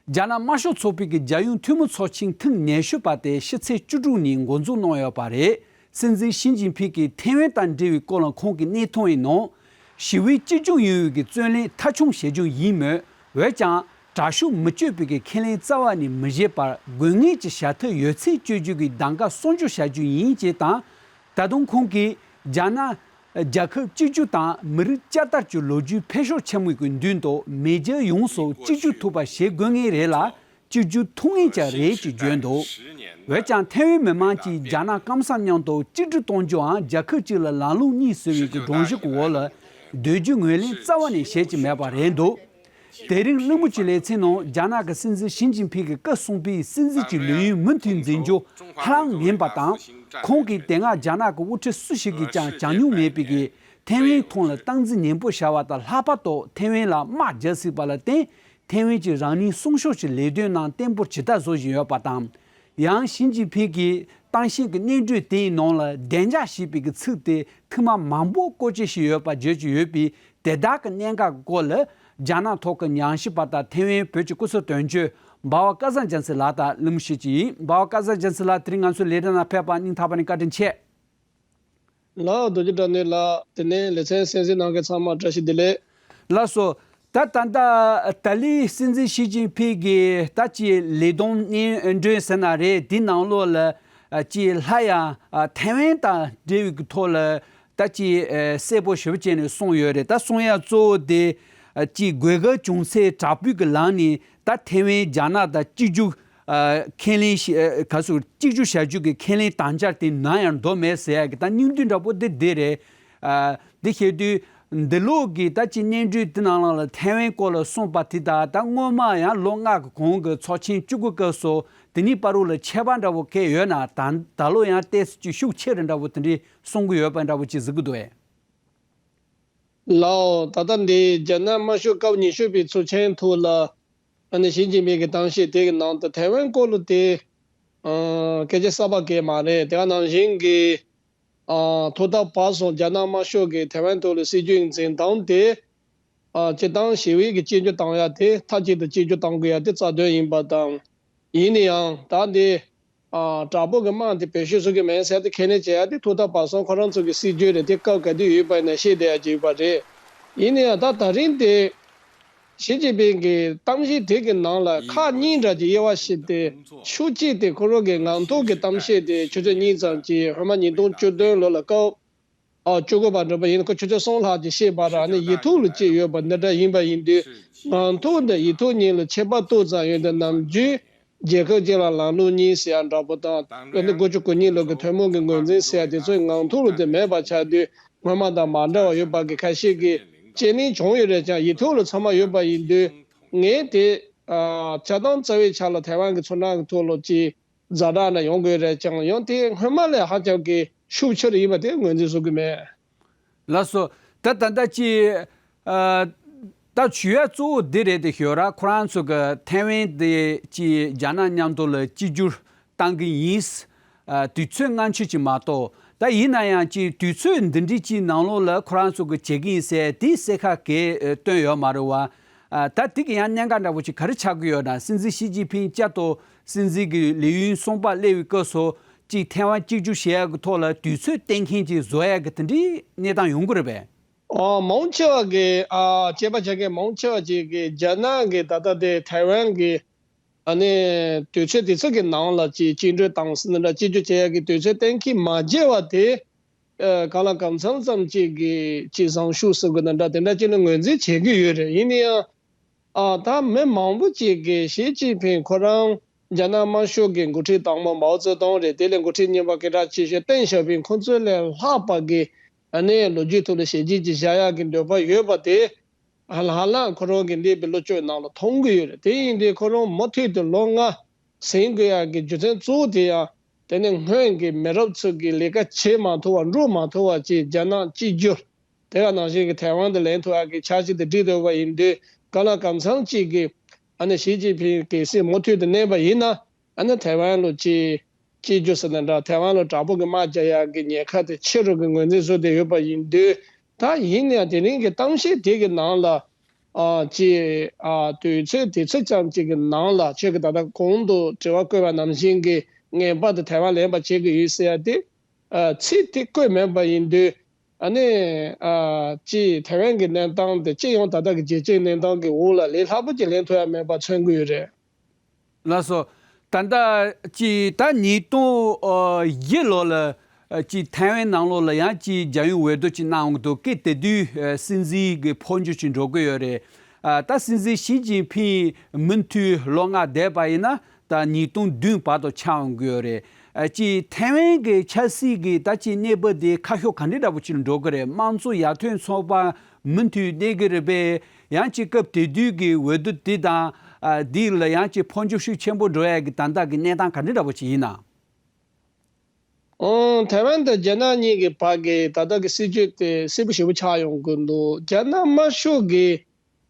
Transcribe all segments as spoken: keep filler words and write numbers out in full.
རྒྱ་ནག་དམར་ཤོག་ཚོགས་པའི་གི་རྒྱལ་ཡོངས་འཐུས་མི་ཚོགས་ཆེན་ཐེངས་ཉི་ཤུ་པ་དེ་ཕྱི་ཚེས་བཅུ་དྲུག་ཉིན་འགོ་འཛུགས་གནང་ཡོད་པ་རེད། སྲིད་འཛིན་ཞི་ཅིན་ཕིང་གིས་ཐའེ་ཝན་དང་འབྲེལ་བའི་སྐོར་ལ་ཁོང་གི་གནས་ཐོ་ཡི་ནང་། ཞི་བའི་གཅིག་གྱུར་ཡོང་བའི་གི་བརྩོན་ལེན་མཐའ་འཁྱོངས་བྱེད་རྒྱུ་ཡིན་མོད། འོན་ཀྱང་། དྲག་ཤུགས་མི་སྤྱོད་པའི་གི་ཁས་ལེན་རྩ་བ་ནས་མི་བྱེད་པར། དགོས་ངེས་ཀྱི་བྱ་ཐབས་ཡོད་ཚད་སྤྱོད་རྒྱུ་གི་གདམ་ག་སྲུང་སྐྱོབ་བྱ་རྒྱུ་ཡིན་ཅེས་དང་། ད་དུང་ཁོང་གིས། རྒྱ་ནག་རྒྱལ་ཁབ་གཅིག་གྱུར་དང་མི་རིགས་བསྐྱར་དར་གྱི་ལོ་རྒྱུས་འཕེལ་ཕྱོགས་ཆེན་མོའི་གི་མདུན་དུ། མེས་རྒྱལ་ཡོངས་སུ་གཅིག་གྱུར་ཐུབ་པ་བྱེད་དགོས་ངེས་རེད་ལ། གཅིག་གྱུར་ཐུབ་ངེས་ཀྱང་རེད་ཅེས་བརྗོད་འདུག་འོན་ཀྱང་། ཐའེ་ཝན་མི་མང་གིས་རྒྱ་ནག་སྐམ་ས་མཉམ་དུ་གཅིག་སྒྲིལ་གཏོང་རྒྱུའམ། རྒྱལ་ཁབ་གཅིག་ལ་ལམ་ལུགས་གཉིས་ཟེར་བའི་གི་སྒྲོམ་གཞི་གི་འོག་ལ་སྡོད་རྒྱུ་ངོས་ལེན་རྩ་བ་ནས་བྱེད་ཀྱི་མེད་པ་རེད་འདུག་དེ་རིང་གླེང་མོལ་གྱི་ལེ་ཚན་ནང་། རྒྱ་ནག་གི་སྲིད་འཛིན་ཞི་ཅིན་ཕིང་གིས་བཀའ་གསུངས་པའི་སྲིད་འཛིན་གྱི་ལས་ཡུན་མུ་མཐུད་འཛིན་རྒྱུ་ཧ་ལམ་ངེས་པ་དང་། ཁོང་གིས་དེ་སྔ་རྒྱ་ནག་གི་དབུ་ཁྲིད་སུ་ཞིག་གིས་ཀྱང་བྱ་མྱོང་མེད་པའི་གི་ཐའེ་ཝན་ཐོག་ལ་སྟངས་འཛིན་ནན་པོ་བྱ་བ་དང་། ལྷག་པར་དུ་ཐའེ་ཝན་ལ་དམག་རྒྱག་སྲིད་པ་ལ་བརྟེན། ཐའེ་ཝན་གྱིས་རང་ཉིད་སྲུང་སྐྱོབ་ཀྱི་ལས་དོན་ནང་བརྟན་པོར་ཇི་ལྟར་བཟོ་བཞིན་ཡོད་པ་དང་། ཡང་ཞི་ཅིན་ཕིང་གིས་གཏམ་བཤད་ཀྱི་སྙན་སྒྲོན་དེའི་ནང་ལ་བདེ་འཇགས་ཞེས་པའི་གི་ཚིག་དེ་ཐེངས་མ་མང་པོ་བཀོལ་སྤྱོད་བྱས་ཡོད་པ་བརྗོད་ཀྱི་ཡོད་པས། དེ་དག་གི་གནད་འགག་གི་སྐོར་ལ། རྒྱ་ནག་ཐོག་གི་ཉམས་ཞིབ་པ་དང་ཐའེ་ཝན་བོད་ཀྱི་སྐུ་ཚབ་དོན་གཅོད་འབའ་བ་སྐལ་བཟང་རྒྱལ་མཚན་ལགས་དང་གླེང་མོལ་བྱེད་ཀྱི་ཡིན། འབའ་བ་སྐལ་བཟང་རྒྱལ་མཚན་ལགས། དེ་རིང་ང་ཚོའི་ལས་རིམ་ནང་ཕེབས་པར་སྙིང་ཐག་པ་ནས་བཀའ་དྲིན་ཆེ། ལགས། རྡོ་རྗེ་བཀྲ་ཤིས་ལགས། དེ་ནས་ལེ་ཚན་གསན་གཟིགས་གནང་མཁན་ཚང་མ་བཀྲ་ཤིས་བདེ་ལེགས། ལགས་སོ། ད་ད་ལྟ་ཏཱ་ལའི་སྲིད་འཛིན་ཞི་ཅིན་ཕིང་གིས་ད་ཅིག་ལས་བསྡོམས་སྙན་སྒྲོན་ཟེར་ན་རེད། དེའི་ནང་ལོགས་ལ་ཨ་ཅིག་སླར་ཡང་ཨ་ཐའེ་ཝན་དང་འབྲེལ་བའི་གི་ཐོག་ལ་ད་ཅིག་ཨ་གསལ་པོ་ཞེ་པོ་བྱས་ནས་གསུངས་ཡོད་རེད། ད་གསུང་ཡ་གཙོ་བོ་དེ་ཨ་ཅིག་དགོས་གལ་བྱུང་ཚེ་དྲག་པོའི་གི་ལམ་ནས་ད་ཐའེ་ཝན་རྒྱ་ནག་དང་གཅིག་གྱུར་ཨ་ཁས་ལེན་ཞིག་ཨ་ག་ཚོད་གཅིག་གྱུར་བྱ་རྒྱུ་གི་ཁས་ལེན་དམ་བཅའ་དེ་ནམ་ཡང་འདོར་མེད་ཟེར་ཡ་གི་ད་སྙིང་བསྡུས་འདྲ་པོ་དེ་དེ་རེད། ཨ་འདི་བཤད་དུས། འདི་ལོ་གི་ད་ཅིག་སྙན་སྒྲོན་དེ་ནང་ལ་ཐའེ་ཝན་སྐོར་ལ་གསུངས་པ་དེ་དང་། ད་སྔོན་མ་ཡང་ལོ་ལྔ་གི་གོང་གི་ཚོགས་ཆེན་བཅུ་དགུ་སྐབས་སུ་དེ་གཉིས་བར་དུ་ལ་ཁྱད་པར་འདྲ་པོ་གང་ཡོད་ན། ད་ད་ལོ་ཡང་ཏོག་ཙམ་ཅིག་ཤུགས་ཆེ་རུ་འདྲ་པོ་དེ་འདྲའི་གསུང་གི་ཡོད་པ་འདྲ་པོ་ཅིག་གཟིགས་ཀྱི་འདུག་ཨེ། ལགས། ད་ལྟ་འདི་རྒྱ་ནག་དམར་ཤོག་སྐབས་ཉི་ཤུ་པའི་ཚོགས་ཆེན་ཐོག་ལ་ཨ་ནི་ཞི་ཅིན་ཕིང་གི་གཏམ་བཤད་དེ་གི་ནང་དུ་ཐའེ་ཝན་སྐོར་ལ་དེ་ཨ་སྐད་ཆ་གསར་པ་གང་ཡང་མ་རེད། དེ་ག་ནང་བཞིན་གྱི་ཨ་ཐོག་མཐའ་བར་གསུམ་རྒྱ་ནག་དམར་ཤོག་གིས་ཐའེ་ཝན་ཐོག་ལ་སྲིད་ཇུས་འཛིན་སྟངས་དེ་ཨ་སྤྱིར་བཏང་ཞི་བའི་གི་གཅིག་གྱུར་བཏང་ཡ་དེ། མཐའ་གཅིག་ཏུ་གཅིག་གྱུར་བཏང་དགོས་ཡ་དེ་རྩ་དོན་ཡིན་པ་དང་། ཡིན་ན་ཡང་ད་འདི་ཨ་དྲག་པོ་གི་དམག་དེ་བེད་སྤྱོད་བཟོ་གི་མེད་ཟེར་དེ་ཁས་ལེན་བྱེད་ཡ་དེ་ཐོག་མཐའ་བར་གསུམ་ཁོ་རང་ཚོ་གི་སྲིད་ཇུས་རེད། དེ་སྐབས་ག་དུས་ཡོད་པ་ཡིན་ན་བཤད་བསྡད་ཡ་ཅིག་ཡོད་པ་རེད། ཡིན་ན་ཡང་ད་ད་རིང་དེ་ཞི་ཅིན་ཕིང་གི་གཏམ་བཤད་དེ་གི་ནང་ལ་ཁག་གཉིས་འདྲ་ཅིག་དབྱེ་བ་ཕྱེ་སྟེ། ཤུགས་ཆེ་དེ་ཁོ་རང་གི་ངང་ཐོག་གི་གཏམ་བཤད་དེ་ཆུ་ཚོད་གཉིས་ཙམ་གྱིས། སྔོན་མ་ཉིས་སྟོང་བཅུ་བདུན་ལོ་ལ་སྐབས་ཨ་བཅུ་དགུ་པ་འགྲོ་པ་ཡིན་ན་ཁོ་ཆུ་ཚོད་གསུམ་ལྷག་ཅིག་བཤད་པ་ར། ཨ་ནི་ཡིག་ཐོག་ལ་ཅིག་ཡོད་པ་འདི་འདྲ་ཡིན་པ་ཡིན་དུས། ངང་ཐོག་འདི་ཡིག་ཐོག་གཉིས་ལ་ཁྱད་པར་ཏོག་ཙམ་ཡོད་དུས། ནམ་རྒྱུན་རྒྱལ་ཁབ་གཅིག་ལ་ལམ་ལུགས་གཉིས་ཟེར་ཡ་འདྲ་པོ་དང་། ཨ་ནི་དགུ་བཅུ་གོ་གཉིས་ལོ་གི་ཐུན་མོང་གི་ངོས་འཛིན་ཟེར་ཡ་དེ་ཚོའི་ངང་ཐོག་ལ་དེ་མེད་པ་ཆགས་དུས། སྔོན་མ་དང་མ་འདྲ་བ་ཡོད་པ་གི་ཁ་ཤས་ཀྱི་དཔྱད་གླེང་བྱུང་ཡོད་རེད་ཀྱང་། ཡིག་ཐོག་ལ་ཚང་མ་ཡོད་པ་ཡིན་དུས། ངས་དེ་ཨ་ཆ་ཚང་རྩ་བའི་ཆ་ལ་ཐའེ་ཝན་གྱི་ཚོར་སྣང་གི་ཐོག་ལ་ཅིག་ཛ་དྲག་ན་ཡོང་དགོས་རེད་ཀྱང་། ཡང་དེ་སྔོན་མ་ལས་ཧ་ཅང་གི་ཤུགས་ཆེ་རུ་ཡིན་པ་དེ་ངོས་འཛིན་བཟོ་གི་མེད། ལགས་སོ། ད་ད་ལྟ་ཅི། ཨ། ད་ཞུ་ཡ་གཙོ་བོ་འདི་རེད་དེ་ཞུ་ར། ཁོ་རང་ཚོ་གི་ཐའེ་ཝན་དེ་ཅི་རྒྱ་ནག་མཉམ་དུ་ལ་གཅིག་གྱུར་བཏང་གི་ཡིན། ཨ། དུས་ཚོད་སྔ་ཕྱི་ཅིག་མ་གཏོགས། ད་ཡིན་ན་ཡང་ཅི་དུས་ཚོད་འདི་འདྲའི་ཅིག་ནང་ལོགས་ལ་ཁོ་རང་ཚོ་གི་བྱེད་ཀྱི་ཡིན་ཟེར་དེའི་གསལ་ཁ་གས་བཏོན་ཡོད་མ་རེད་བ། ཨ། ད་དེ་གི་ཡང་གནད་འགག་འདྲ་པོ་ཅིག་ག་རེ་ཆགས་ཀྱི་ཡོད་ན། སྲིད་འཛིན་ཞི་ཅིན་ཕིང་བསྐྱར་དུ་སྲིད་འཛིན་གྱི་ལས་ཡུན་གསུམ་པ་སླེབས་པའི་སྐབས་སུ་ཅིག་ཐའེ་ཝན་གཅིག་གྱུར་བྱེད་ཡག་གི་ཐོག་ལ་དུས་ཚོད་གཏན་འཁེལ་ཅིག་བཟོ་ཡག་གི་དེ་འདྲའི་གནས་སྟངས་ཡོང་གི་རེད་པས། ཨ། མང་ཆེ་བ་གི་ཨ་དཔྱད་པ་བྱ་མཁན་མང་ཆེ་བ་ཅིག་གིས་རྒྱ་ནག་གི་ད་ལྟ་དེ་ཐའེ་ཝན་གི་ཨ་ནི་དུས་ཚོད་དེ་ཚོ་གི་ནང་ལ་ཅིག་བཅིངས་འགྲོལ་བཏང་ཟིན་ནི་འདྲ། གཅིག་གྱུར་བྱེད་ཡག་གི་དུས་ཚོད་གཏན་འཁེལ་མ་བྱས་པ་དེ། ཨ། གང་ལ་གང་འཚམ་ཙམ་ཅིག་གི་ཅིག་བཟང་ཤུགས་ཟེར་དགོས་ན་འདྲ། དེ་འདྲ་ཅིག་ལ་ངོས་འཛིན་བྱེད་ཀྱི་ཡོད་རེད། ཡིན་ན་ཡང་ཨ་ད་མི་མང་པོ་ཅིག་གིས་ཞི་ཅིན་ཕིང་ཁོ་རང་རྒྱ་ནག་དམར་ཤོག་གི་འགོ་ཁྲིད་དང་པོ་མའོ་ཙེ་ཏུང་རེད། དེ་ལས་འགོ་ཁྲིད་གཉིས་པ་སྐད་གྲགས་ཆེ་ཤོས་ཏེང་ཞའོ་ཕིང་ཁོ་ཚོ་ལས་ལྷག་པ་གི་ཨ་ནི་ལོ་རྒྱུས་ཐོག་ལ་ཞལ་ཆད་ཅིག་བཞག་ཡག་གི་འདོད་པ་ཡོད་པ་དེ། ཧ་ལ་ཧ་ལམ་ཁོ་རང་གི་འདས་པའི་ལོ་བཅུ་ནང་ལ་མཐོང་གི་ཡོད་རེད། དེ་ཡིན་དུས་ཁོ་རང་མུ་མཐུད་དུ་ལོ་ལྔ་ཟིན་དགོས་ཡག་གི་རྒྱུ་མཚན་གཙོ་བོ་དེ་ཡང་དེ་ནི་སྔོན་གྱི་མི་རབས་ཚོ་གིས་ལས་ཀ་བྱེད་མ་ཐུབ་པ། འགྲོ་མ་ཐུབ་པ་ཅིག་རྒྱ་ནག་གཅིག་གྱུར། དེ་ག་ནང་བཞིན་གྱི་ཐའེ་ཝན་དེ་ལེན་ཐུབ་ཡག་གི་འཆར་གཞི་དེ་སྒྲིག་ཐུབ་པ་ཡིན་དུས། གང་ལ་གང་འཚམ་ཅིག་གིས་ཨ་ནི་ཞི་ཅིན་ཕིང་གི་སྲིད་མུ་མཐུད་དུ་གནས་པ་ཡིན་ན། ཨ་ནི་ཐའེ་ཝན་ལ་ཅིག་གཅིག་གྱུར་ཟེར་ན་འདྲ། ཐའེ་ཝན་ལ་དྲག་པོ་གི་དམག་རྒྱག་ཡག་གི་ཉེན་ཁ་དེ་ཆེ་རུ་གི་ངོས་འཛིན་བཟོས་བསྡད་ཡོད་པ་ཡིན་དུས། ད་ཡིན་ཡང་དེ་རིང་གི་གཏམ་བཤད་དེ་གི་ནང་ལ་ ཨ་ཅིག་ཨ་དུས་ཚོད་དུས་ཚོད་ཙམ་ཅིག་གི་ནང་ལ་ཁྱོད་ཀྱིས་ད་ལྟ་གོང་དུ་དྲི་བ་བཀོད་པ་ནང་བཞིན་གྱི་ངེས་པར་དུ་ཐའེ་ཝན་ལེན་པ་བྱེད་ཀྱི་ཡོད་ཟེར་ཡ་དེ། ཨ་ཚིག་དེ་བཀོད་མེད་པ་ཡིན་དུས། ཨ་ནི་ཨ་ཅིག་ཐའེ་ཝན་གྱི་གནས་སྟངས་དེ་སྤྱི་ཡོངས་ད་ལྟ་གི་རྒྱལ་སྤྱིའི་གནས་སྟངས་ཀྱི་འོག་ལ་ལས་སླ་པོ་ཅིག་ལེན་ཐུབ་ཡ་མེད་པ་མཚོན་གྱི་ཡོད་རེད། ལགས་སོ། ད་ལྟ་ཅིག་ད་ཉིས་སྟོང་བཞི་ལོ་ལ་ཅིག་ཐའེ་ཝན་ནང་ལོགས་ལ་ཡང་ཅིག་རྒྱལ་ཡོངས་འོས་བསྡུ་ཅིག་གནང་འདུག་གི། དེ་དུས་སྲིད་འཛིན་གྱི་འཕོ་འགྱུར་ཅིག་འགྲོ་གི་ཡོད་རེད། ད་སྲིད་འཛིན་ཞི་ཅིན་ཕིང་མུ་མཐུད་ལོ་ལྔ་བསྡད་པ་ཡིན་ན་ད་ཉིས་སྟོང་བདུན་བར་དུ་ཆགས་འོང་གི་ཡོད་རེད། ཅིག་ཐའེ་ཝན་གྱི་ཆབ་སྲིད་ཀྱི་ད་ཅིག་གནས་བབ་དེ་ཁ་ཕྱོགས་ག་འདྲ་འདྲ་པོ་ཅིག་འགྲོ་གི་རེད། དམངས་གཙོ་ཡར་ཐོན་ཚོགས་པ་མུ་མཐུད་གནས་ཀྱི་རེད་པས། ཡང་ཅིག་སྐབས་དེ་དུས་ཀྱི་འོས་བསྡུ་འདི་དང་ཨ་འདི་ལ་ཡང་ཅིག་འཕོ་འགྱུར་ཤུགས་ཆེན་པོ་འགྲོ་ཡ་གི་ད་ལྟ་གི་གནས་སྟངས་ག་འདྲ་འདྲ་པོ་ཅིག་ཡིན་ན། ཨང་། ཐའེ་ཝན་དང་རྒྱ་ནག་གཉིས་ཀྱི་བར་གྱི་ད་ལྟ་གི་སྲིད་ཇུས་དེ་སིལ་བུ་ཞིམ་པོ་ཆགས་ཡོང་གི་འདུག་རྒྱ་ནག་དམར་ཤོག་གིས་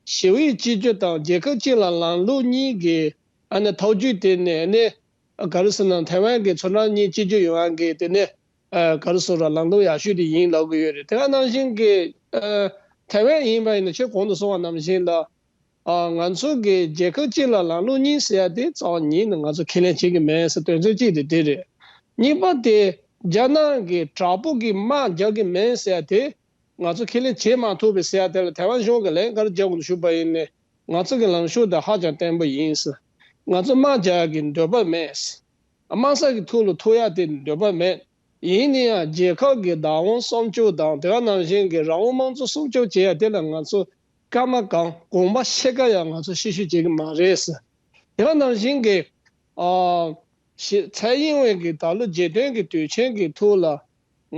ཞི་བའི་གཅིག་གྱུར་དང་རྒྱལ་ཁབ་གཅིག་ལ་ལམ་ལུགས་གཉིས་ཀྱི་ཨ་ནི་ཐབས་ཇུས་དེ་ནས་ནི། ག་རེ་ཟེར་ན་ཐའེ་ཝན་གྱི་མཚོ་འགྲམ་གཉིས་གཅིག་གྱུར་ཡོང་ཡག་གི་དེ་ནས་ག་རེ་ཟེར་ར་ལམ་ལུགས་ཡག་ཤོས་དེ་ཡིན་ལབ་གི་ཡོད་རེད། དེ་ག་ནང་བཞིན་གྱི་ཐའེ་ཝན་ཡིན་པ་ཡིན་ན་ཁྱོད་གོང་དུ་གསུངས་པ་ནང་བཞིན་ལ། ང་ཚོ་གི་རྒྱལ་ཁབ་གཅིག་ལ་ལམ་ལུགས་གཉིས་ཟེར་ཡ་དེ་རྩ་བ་ཉིད་ནས་ང་ཚོ་ཁས་ལེན་བྱེད་ཀྱི་མེད་ཟེར་དོན་ཚན་གཅིག་དེ་དེ་རེད། གཉིས་པ་དེ་རྒྱ་ནག་གི་དྲག་པོ་གི་དམག་རྒྱག་གི་མེད་ཟེར་ཡ་དེ། ང་ཚོ་ཁས་ལེན་བྱེད་མ་ཐུབ་པའི་ཟེར་ཡ་དེ་ལ་ཐའེ་ཝན་གཞུང་གིས་ལན་ག་རེ་རྒྱག་དགོས་འདུག་ཞུས་པ་ཡིན་ནའི། ང་ཚོ་གི་ལངས་ཕྱོགས་དེ་ཧ་ཅང་བརྟན་པོ་ཡིན་ཟེར། ང་ཚོ་དམག་རྒྱག་ཡག་གི་འདོད་པ་མེད་ཟེར། དམག་ས་གི་ཐོག་ལ་ཐུག་ཡག་དེ་འདོད་པ་མེད། ཡིན་ན་ཡང་རྒྱལ་ཁབ་ཀྱི་བདག་དབང་སྲུང་སྐྱོབ་དང་དེ་ག་ནང་བཞིན་གྱི་རང་དབང་དམངས་གཙོ་སྲུང་སྐྱོབ་བྱེད་ཡག་དེ་ལ་ང་ཚོ་སྐར་མ་གང་གོམ་པ་ཕྱེད་ཀ་ཡང་ང་ཚོ་ཤི་ཤུ་བྱེད་ཀྱི་མ་རེད་ཟེར། དེ་ག་ནང་བཞིན་གྱི་ཨ་ཞི་ཚའེ་ཡིན་ཝེན་གྱི་ད་ལོ་རྒྱལ་སྟོན་གྱི་དུས་ཆེན་གྱི་ཐོག་ལ།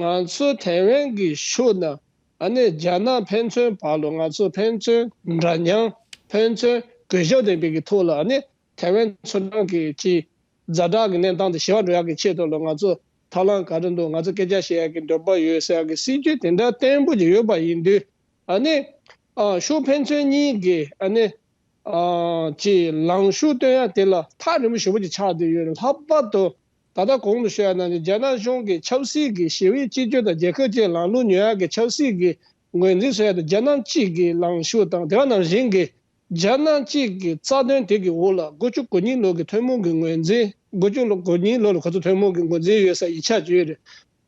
ང་ཚོ་ཐའེ་ཝན་གྱི་ཕྱོགས་ནས་ཨ་ནི་རྒྱ་ནག་ཕན་ཚུན་བར་ལ་ང་ཚོ་ཕན་ཚུན་འདྲ་མཉམ་ཕན་ཚུན་གུས་ཞབས་ལྡན་པའི་གི་ཐོག་ལ་ཨ་ནི་ཐའེ་ཝན་མཚོ་འགྲམ་གྱི་ཅིག་ཛ་དྲག་གི་གནས་སྟངས་དེ་ཞི་བ་འགྲོ་ཡག་གི་ཆེད་དུ་ལ་ང་ཚོ་ཐབས་ལམ་ག་རེ་འདུག་ང་ཚོ་སྐད་ཆ་བཤད་ཡག་གི་འདོད་པ་ཡོད་ཟེར་ཡག་གི་སྲིད་ཇུས་དེ་འདྲ་བརྟན་པོ་ཅིག་ཡོད་པ་ཡིན་དུས། ཨ་ནི་ཨ་ཕྱོགས་ཕན་ཚུན་གཉིས་ཀྱི་ཨ་ནི། ཨ་ཅེས་ལངས་ཕྱོགས་སྟོན་ཡ་དེ་ལ་ཐག་རིང་པོ་ཞེ་པོ་ཅིག་ཆགས་བསྡད་ཡོད་རེད། ལྷག་པར་དུ་ད་ལྟ་གོང་དུ་ཞུ་ཡ་ནང་བཞིན་རྒྱ་ནག་གཞུང་གིས་ཆབ་སྲིད་ཀྱི་ཞི་བའི་གཅིག་གྱུར་དང་རྒྱལ་ཁབ་ཀྱི་ལམ་ལུགས་ཉོ་ཡ་གི་ཆབ་སྲིད་ཀྱི་ངོས་འཛིན་བཟོ་ཡ་དང་རྒྱ་ནག་གཅིག་གི་ལངས་ཕྱོགས་དང་དེ་ག་ནང་བཞིན་གྱི་རྒྱ་ནག་གཅིག་གི་རྩ་དོན་དེ་གི་འོག་ལ་དགུ་བཅུ་གོ་གཉིས་ལོ་གི་ཐུན་མོང་གི་ངོས་འཛིན། དགུ་བཅུ་གོ་གཉིས་ལོ་ལ་ཁོ་ཚོ་ཐུན་མོང་གི་ངོས་འཛིན་ཡོད་ས་ཡིག་ཆ་ཅིག་ཡོད་རེད།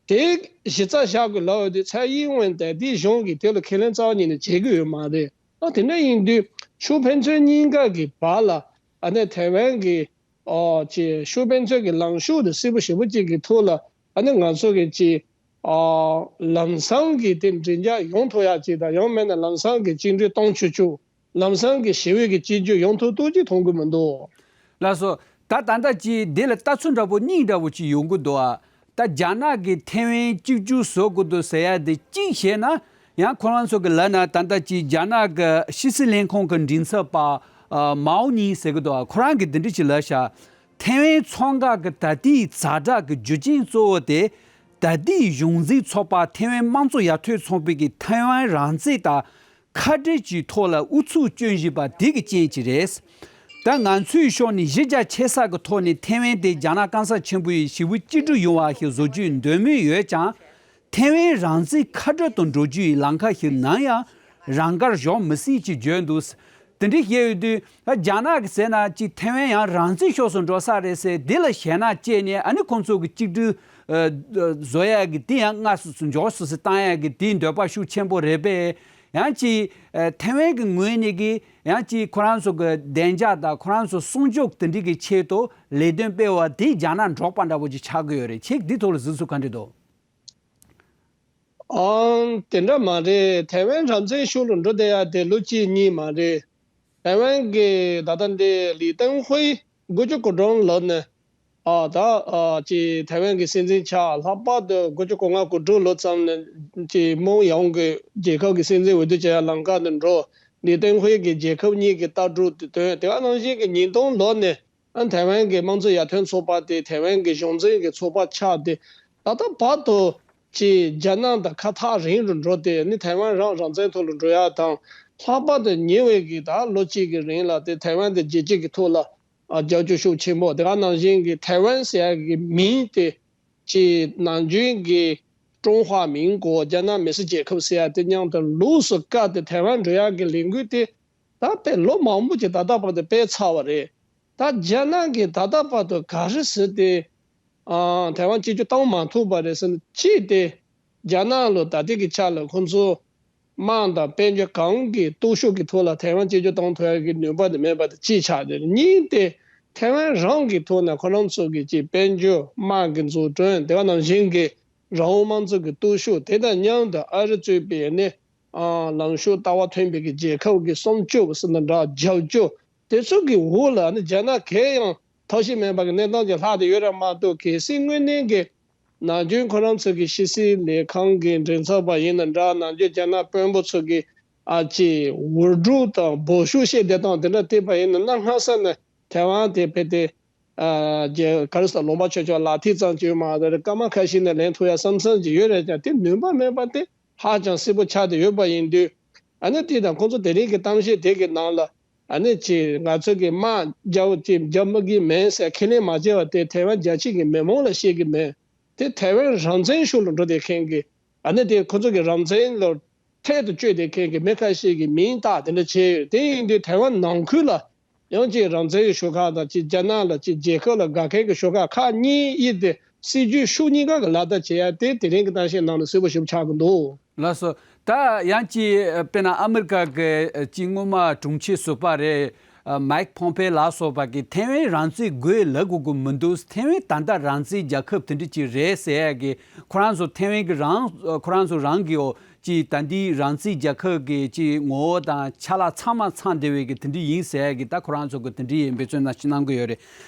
དེ་གཞི་རྩ་བཞག་དགོས་ལབ་ཡོད་དུས་ཚའེ་ཡིན་ཝེན་དེ་དེའི་གཞུང་གིས་དེ་ལ་ཁས་ལེན་རྩ་བ་ཉིད་ནས་བྱེད་ཀྱི་ཡོད་མ་རེད། ཨ་དེ་འདྲ་ཡིན་དུས་ཕྱོགས་ཕན་ཚུན་གཉིས་ཀ་གི་བར་ལ་ཨ་ནི་ཐའེ་ཝན་གྱི་ཨོ་ཅེ་ཕྱོགས་ཕན་ཚུན་གྱི་ལངས་ཕྱོགས་དེ་སིལ་བུ་ཞིམ་པོ་གཅིག་གི་ཐོག་ལ་ཨ་ནི་ང་ཚོ་གི་ཅིག་ཨ་ལམ་སང་གི་དེ་མགྲིན་ཚབ་ཡོང་ཐུབ་ཡག་ཅིག་དང་ཡང་མིན་ན་ལམ་སང་གི་གཅིག་སྒྲིལ་གཏོང་ཆོག་ཆོག་ལམ་སང་གི་ཞི་བའི་གི་གཅིག་གྱུར་ཡོང་ཐུབ་ཐུབ་ཅིག་མཐོང་གི་མི་འདུག་ལགས་སོ། ད་ད་ལྟ་ཅིག་འདི་ལ་ལྟ་ཚུལ་འདྲ་པོ་གཉིས་འདྲ་པོ་ཅིག་ཡོང་གི་འདུག་ཨ། ད་རྒྱ་ནག་གིས་ཐའེ་ཝན་གཅིག་གྱུར་བཟོ་དགོས་འདུག་ཟེར་ཡ་དེ་གཅིག་བྱས་ན། ཡང་ཁོ་རང་ཚོ་གི་ལབ་ན་ད་ལྟ་ཅིག་རྒྱ་ནག་གི་ཕྱི་སྲིད་ལས་ཁུངས་ཀྱི་མགྲིན་ཚབ་པ་ཨ་མའོ་ཉིང་ཟེར་གི་འདུག་ཨ། ཁོ་རང་གིས་འདི་འདྲ་ཅིག་ལབ་ཤག་ཐའེ་ཝན་མཚོ་འགག་གི་ད་ལྟའི་ཛ་དྲག་གི་རྒྱུ་རྐྱེན་གཙོ་བོ་དེ། ད་ལྟའི་གཞུང་འཛིན་ཚོགས་པ་ཐའེ་ཝན་དམངས་གཙོ་ཡར་ཐོན་ཚོགས་པའི་གི་ཐའེ་ཝན་རང་བཙན་དང་ཁ་བྲལ་གྱི་ཐོག་ལ་ཨུ་ཚུགས་སྐྱོན་བཞིན་པ་དེ་གི་རྐྱེན་གྱིས་རེད། ད་ང་ཚོའི་ཕྱོགས་ནས་གཞི་རྒྱ་ཆེ་ས་གི་ཐོག་ནས་ཐའེ་ཝན་དེ་རྒྱ་ནག་གང་ས་ཆེན་པོ་ཡི་ཞི་བའི་གཅིག་སྒྲིལ་ཡོང་བ་ཞིག་བཟོ་རྒྱུའི་འདོད་མོས་ཡོད་ཀྱང་། ཐའེ་ཝན་རང་བཙན་ཁ་བྲལ་དུ་འགྲོ་རྒྱུ་ཡི་ལམ་ཁ་ཞིག་ནམ་ཡང་རང་དགར་ཞོག་མི་སྲིད་ཅེས་བརྗོད་འདུག་དེ་འདྲའི་བཤད་ཡོད་དུས། རྒྱ་ནག་གིས་ཟེར་ན་ཅིག་ཐའེ་ཝན་ཡང་རང་བཙན་ཕྱོགས་སུ་འགྲོ་ས་རེད་ཟེར། དེ་ལ་ཞེད་སྣང་སྐྱེས་ནས་ཨ་ནི་ཁོང་ཚོ་གི་གཅིག་སྒྲིལ་ཨ་བཟོ་ཡ་གི་དེ་ཡང་སྔ་སུ་སུ་མགྱོགས་སུ་སུ་བཏང་ཡ་གི་དེའི་འདོད་པ་ཤུགས་ཆེན་པོ་རེད་པས། ཡང་ཅིག་ཨ་ཐའེ་ཝན་གི་ངོས་ནས་གི་ཡང་ཅིག་ཁོ་རང་ཚོ་གི་བདེ་འཇགས་དང་ཁོ་རང་ཚོ་སྲུང་སྐྱོབ་དེ་འདྲའི་གི་ཆེད་དུ་ལས་དོན་སྤེལ་བ་དེ་རྒྱ་ནག་འགྲོགས་པ་འདྲ་པོ་ཅིག་ཆགས་ཀྱི་ཡོད་རེད། ཁྱེད་འདི་ཐོག་ལ་གཟིགས་ཚུལ་ག་འདྲ་འདུག་ཨང་། དེ་འདྲ་མ་རེད། ཐའེ་ཝན་རང་བཙན་ཕྱོགས་ལ་འགྲོ་བསྡད་ཡ་དེ་ལོ་གཅིག་གཉིས་མ་རེད། ཐའེ་ཝན་གྱི་ད་ལྟ་འདི་ལི་ཏེན་ཧུའེ་དགུ་བཅུ་གོ་གྲངས་ལོ་ནས་ཨ་ད་ཨ་ཅི་ཐའེ་ཝན་གྱི་སྲིད་འཛིན་ཆགས། ལྷག་པར་དུ་དགུ་བཅུ་གོ་ལྔ་གོ་དྲུག་ལོ་ཙམ་ནས་ཅི་མོང་ཡང་གི་རྒྱལ་ཁབ་ཀྱི་སྲིད་འཛིན་འོས་བསྡུ་བྱ་ཡ་ལམ་ཁ་དུ་འགྲོ། ལི་ཏེན་ཧུའེ་གྱི་རྒྱལ་ཁབ་གཉིས་ཀྱི་ལྟ་གྲུབ་དེ་དོན་དེ་ག་ནང་བཞིན་གྱི་ཉིས་སྟོང་ལོ་ནས། ཨ་ཐའེ་ཝན་གྱི་དམངས་གཙོ་ཡར་ཐོན་ཚོགས་པ་དེ་ཐའེ་ཝན་གྱི་གཞུང་འཛིན་གྱི་ཚོགས་པ་ཆགས་ཏེ། ད་ལྟ་བར་དུ་ཅིག་རྒྱ་ནག་དང་ཁ་ཐག་རིང་རུ་འགྲོ་སྟེ་ནི་ཐའེ་ཝན་རང་རང་བཙན་ཐོག་ལ་འགྲོ་ཡ་དང་། ལྷག་པར་དུ་ཉེ་བའི་གི་ད་ལོ་གཅིག་གི་རིང་ལ་དེ་ཐའེ་ཝན་དེ་རྒྱལ་སྤྱི་གི་ཐོག་ལ་ཨ་རྒྱབ་སྐྱོར་ཤུགས་ཆེན་པོ། དེ་ག་ནང་བཞིན་གྱི་ཐའེ་ཝན་ཟེར་ཡ་གི་མིང་དེ་ཅིག་ནམ་རྒྱུན་གྱི་ཀྲུང་ཧྭ་མིང་གོ་རྒྱ་ནག་མི་སེར་རྒྱལ་ཁབ་ཟེར་ཡ་དེ་མཉམ་དུ་ལོགས་སུ་བཀར་ཏེ་ཐའེ་ཝན་འགྲོ་ཡ་གི་ལས་འགུལ་དེ། ད་དཔེ་ལོ་མང་པོ་ཅིག་ད་ལྟ་བར་དུ་སྤེལ་ཚར་བ་རེད། ད་རྒྱ་ནག་གིས་ད་ལྟ་བར་དུ་ག་རེ་ཟེར་ཏེ་ཨ་ཐའེ་ཝན་གཅིག་གྱུར་བཏང་མ་ཐུབ་པ་རེད་ཟེར་ན། གཅིག་དེ་རྒྱ་ནག་ལ་ད་ལྟའི་གི་ཆ་ལ་ཁོང་ཚོ་དམག་དང་དཔལ་འབྱོར་གང་གི་སྟོབས་ཤུགས་ཀྱི་ཐོག་ལ་ཐའེ་ཝན་གཅིག་གྱུར་བཏང་ཐུབ་ཡ་གི་ནུས་པ་དེ་མེད་པ་དེ་གཅིག་ཆགས་ཏེ། གཉིས་དེ་ཐའེ་ཝན་རང་གི་ཐོག་ནས་ཁོ་རང་ཚོ་གི་ཅིག་དཔལ་འབྱོར་དམག་གི་འཛུགས་སྐྲུན། དེ་ག་ནང་བཞིན་གྱི་རང་དབང་དམངས་གཙོ་གི་སྟོབས་ཤུགས། དེ་དང་མཉམ་དུ་ཨ་རི་གཙོས་པའི་ནི་ཨ་ལངས་ཕྱོགས་ལྟ་བ་མཐུན་པའི་གི་རྒྱལ་ཁབ་ཀྱི་སྲུང་སྐྱོབ་ཟེར་ན་འདྲ། རྒྱབ་སྐྱོར། དེ་ཚོ་གི་འོག་ལ་ནི་རྒྱ་ནག་གས་ཡང་ཐབས་ཤེས་མེད་པ་གི་གནས་སྟངས་ཅིག་ལྷག་བསྡད་ཡོད་རེད་མ་གཏོགས། གལ་སྲིད་དངོས་གནས་ཀྱི་ནམ་རྒྱུན་ཁོ་རང་ཚོ་གི་ཕྱི་སྲིད་ལས་ཁང་གི་མགྲིན་ཚབ་པ་ཡིན་ན་འདྲ། ནམ་རྒྱུན་རྒྱ་ནག་དཔོན་པོ་ཚོ་གི་ཨ་ཅེ་འུར་སྒྲོག་དང་འབོད་ཤུགས་བྱེད་བསྡད་སྟངས་དེ་འདྲ་བལྟས་པ་ཡིན་ན། གནའ་སྔ་ས་ནས་ཐའེ་ཝན་དེ་དཔེ་དེ་ཨ་རྒྱ་ག་རེ་ཟེར། ལུང་པ་ཆུང་ཆུང་ལག་མཐིལ་ཙམ་ཅིག་ཡོད་མ་རེད། སྐར་མ་ཁ་ཤས་ནས་ལེན་ཐུབ་ཡ་བསམ་བསམ་ཅིག་ཡོད་རེད་ཀྱང་། དེ་ནུས་པ་མེད་པ་དེ་ཧ་ཅང་གསལ་པོ་ཆགས་བསྡད་ཡོད་པ་ཡིན་དུས། ཨ་ནི་དེ་དང་ཁོང་ཚོ་དེ་རིང་གི་གཏམ་བཤད་དེ་གི་ནང་ལ་ཨ་ནི་ཅིག་ང་ཚོ་གི་དམག་རྒྱག་ཅིག་རྒྱག་མི་གི་མེད་ཟེར་ཁས་ལེན་མ་བྱས་པ་དེ་ཐའེ་ཝན་རྒྱལ་སྤྱི་གི་མི་མང་ལ་བཤད་གི་མེད། དེ་ཐའེ་ཝན་རང་བཙན་ཕྱོགས་ལ་འགྲོ་བསྡད་མཁན་གི་ཨ་ནི་དེ་ཁོ་ཚོ་གི་རང་བཙན་ལ་འཕྲལ་དུ་སྤྱོད་བསྡད་མཁན་གི་མི་ཁ་ཤས་ཀྱིས་མིང་བཏགས་དེ་འདྲ་བྱས་ཡོད། དེ་ཡིན་དུས་ཐའེ་ཝན་ནང་ཁུལ་ལ་ཡང་ཅིག་རང་བཙན་གྱི་ཤོག་ཁག་དང་། ཅིག་རྒྱ་ནག་ལ་ཅིག་རྒྱལ་ཁབ་ལ་དགའ་མཁན་གྱི་ཤོག་ཁག་ཁག་གཉིས་དབྱེ་སྟེ། སྲིད་ཇུས་ཕྱོགས་གཉིས་ཀ་གི་ལག་བསྟར་བྱེད་ཡ་དེ་དེ་རིང་གི་གཏམ་བཤད་ནང་ལ་གསལ་པོ་ཞེ་པོ་ཆགས་ཀྱི་འདུག། ལགས་སོ། ད་ཡང་ཅིག་དཔེར་ན་ཨ་མི་རི་ཀ་གི་ཅིག་སྔོན་མ་དྲུང་ཆེ་ཟུར་པ་རེད། ཨ་མའིག་ཕོམ་པེ་ལ་སོགས་པ་གིས་ཐའེ་ཝན་རང་བཙན་དགོས་ལབ་དགོས་ཀྱི་མི་འདུག། ཐའེ་ཝན་ད་ལྟ་རང་བཙན་རྒྱལ་ཁབ་དེ་འདྲ་ཅིག་རེད་ཟེར་ཡ་གི། ཁོ་རང་ཚོ་ཐའེ་ཝན་གྱི་རང་ཁོ་རང་ཚོ་རང་གི་འོ་ཅིག་ད་འདི་རང་བཙན་རྒྱལ་ཁབ་ཀྱི་ཅིག་ངོ་བོ་དང་ཆ་ལག་ཚང་མ་ཚང་བསྡད་པའི་གི་དེ་འདྲ་ཡིན་ཟེར་ཡ་གི། ད་ཁོ་རང་ཚོ་གི་དེ་འདྲ་ཡི་འབད་བརྩོན་ནང་བཞིན་གནང་གི་ཡོད་རེད།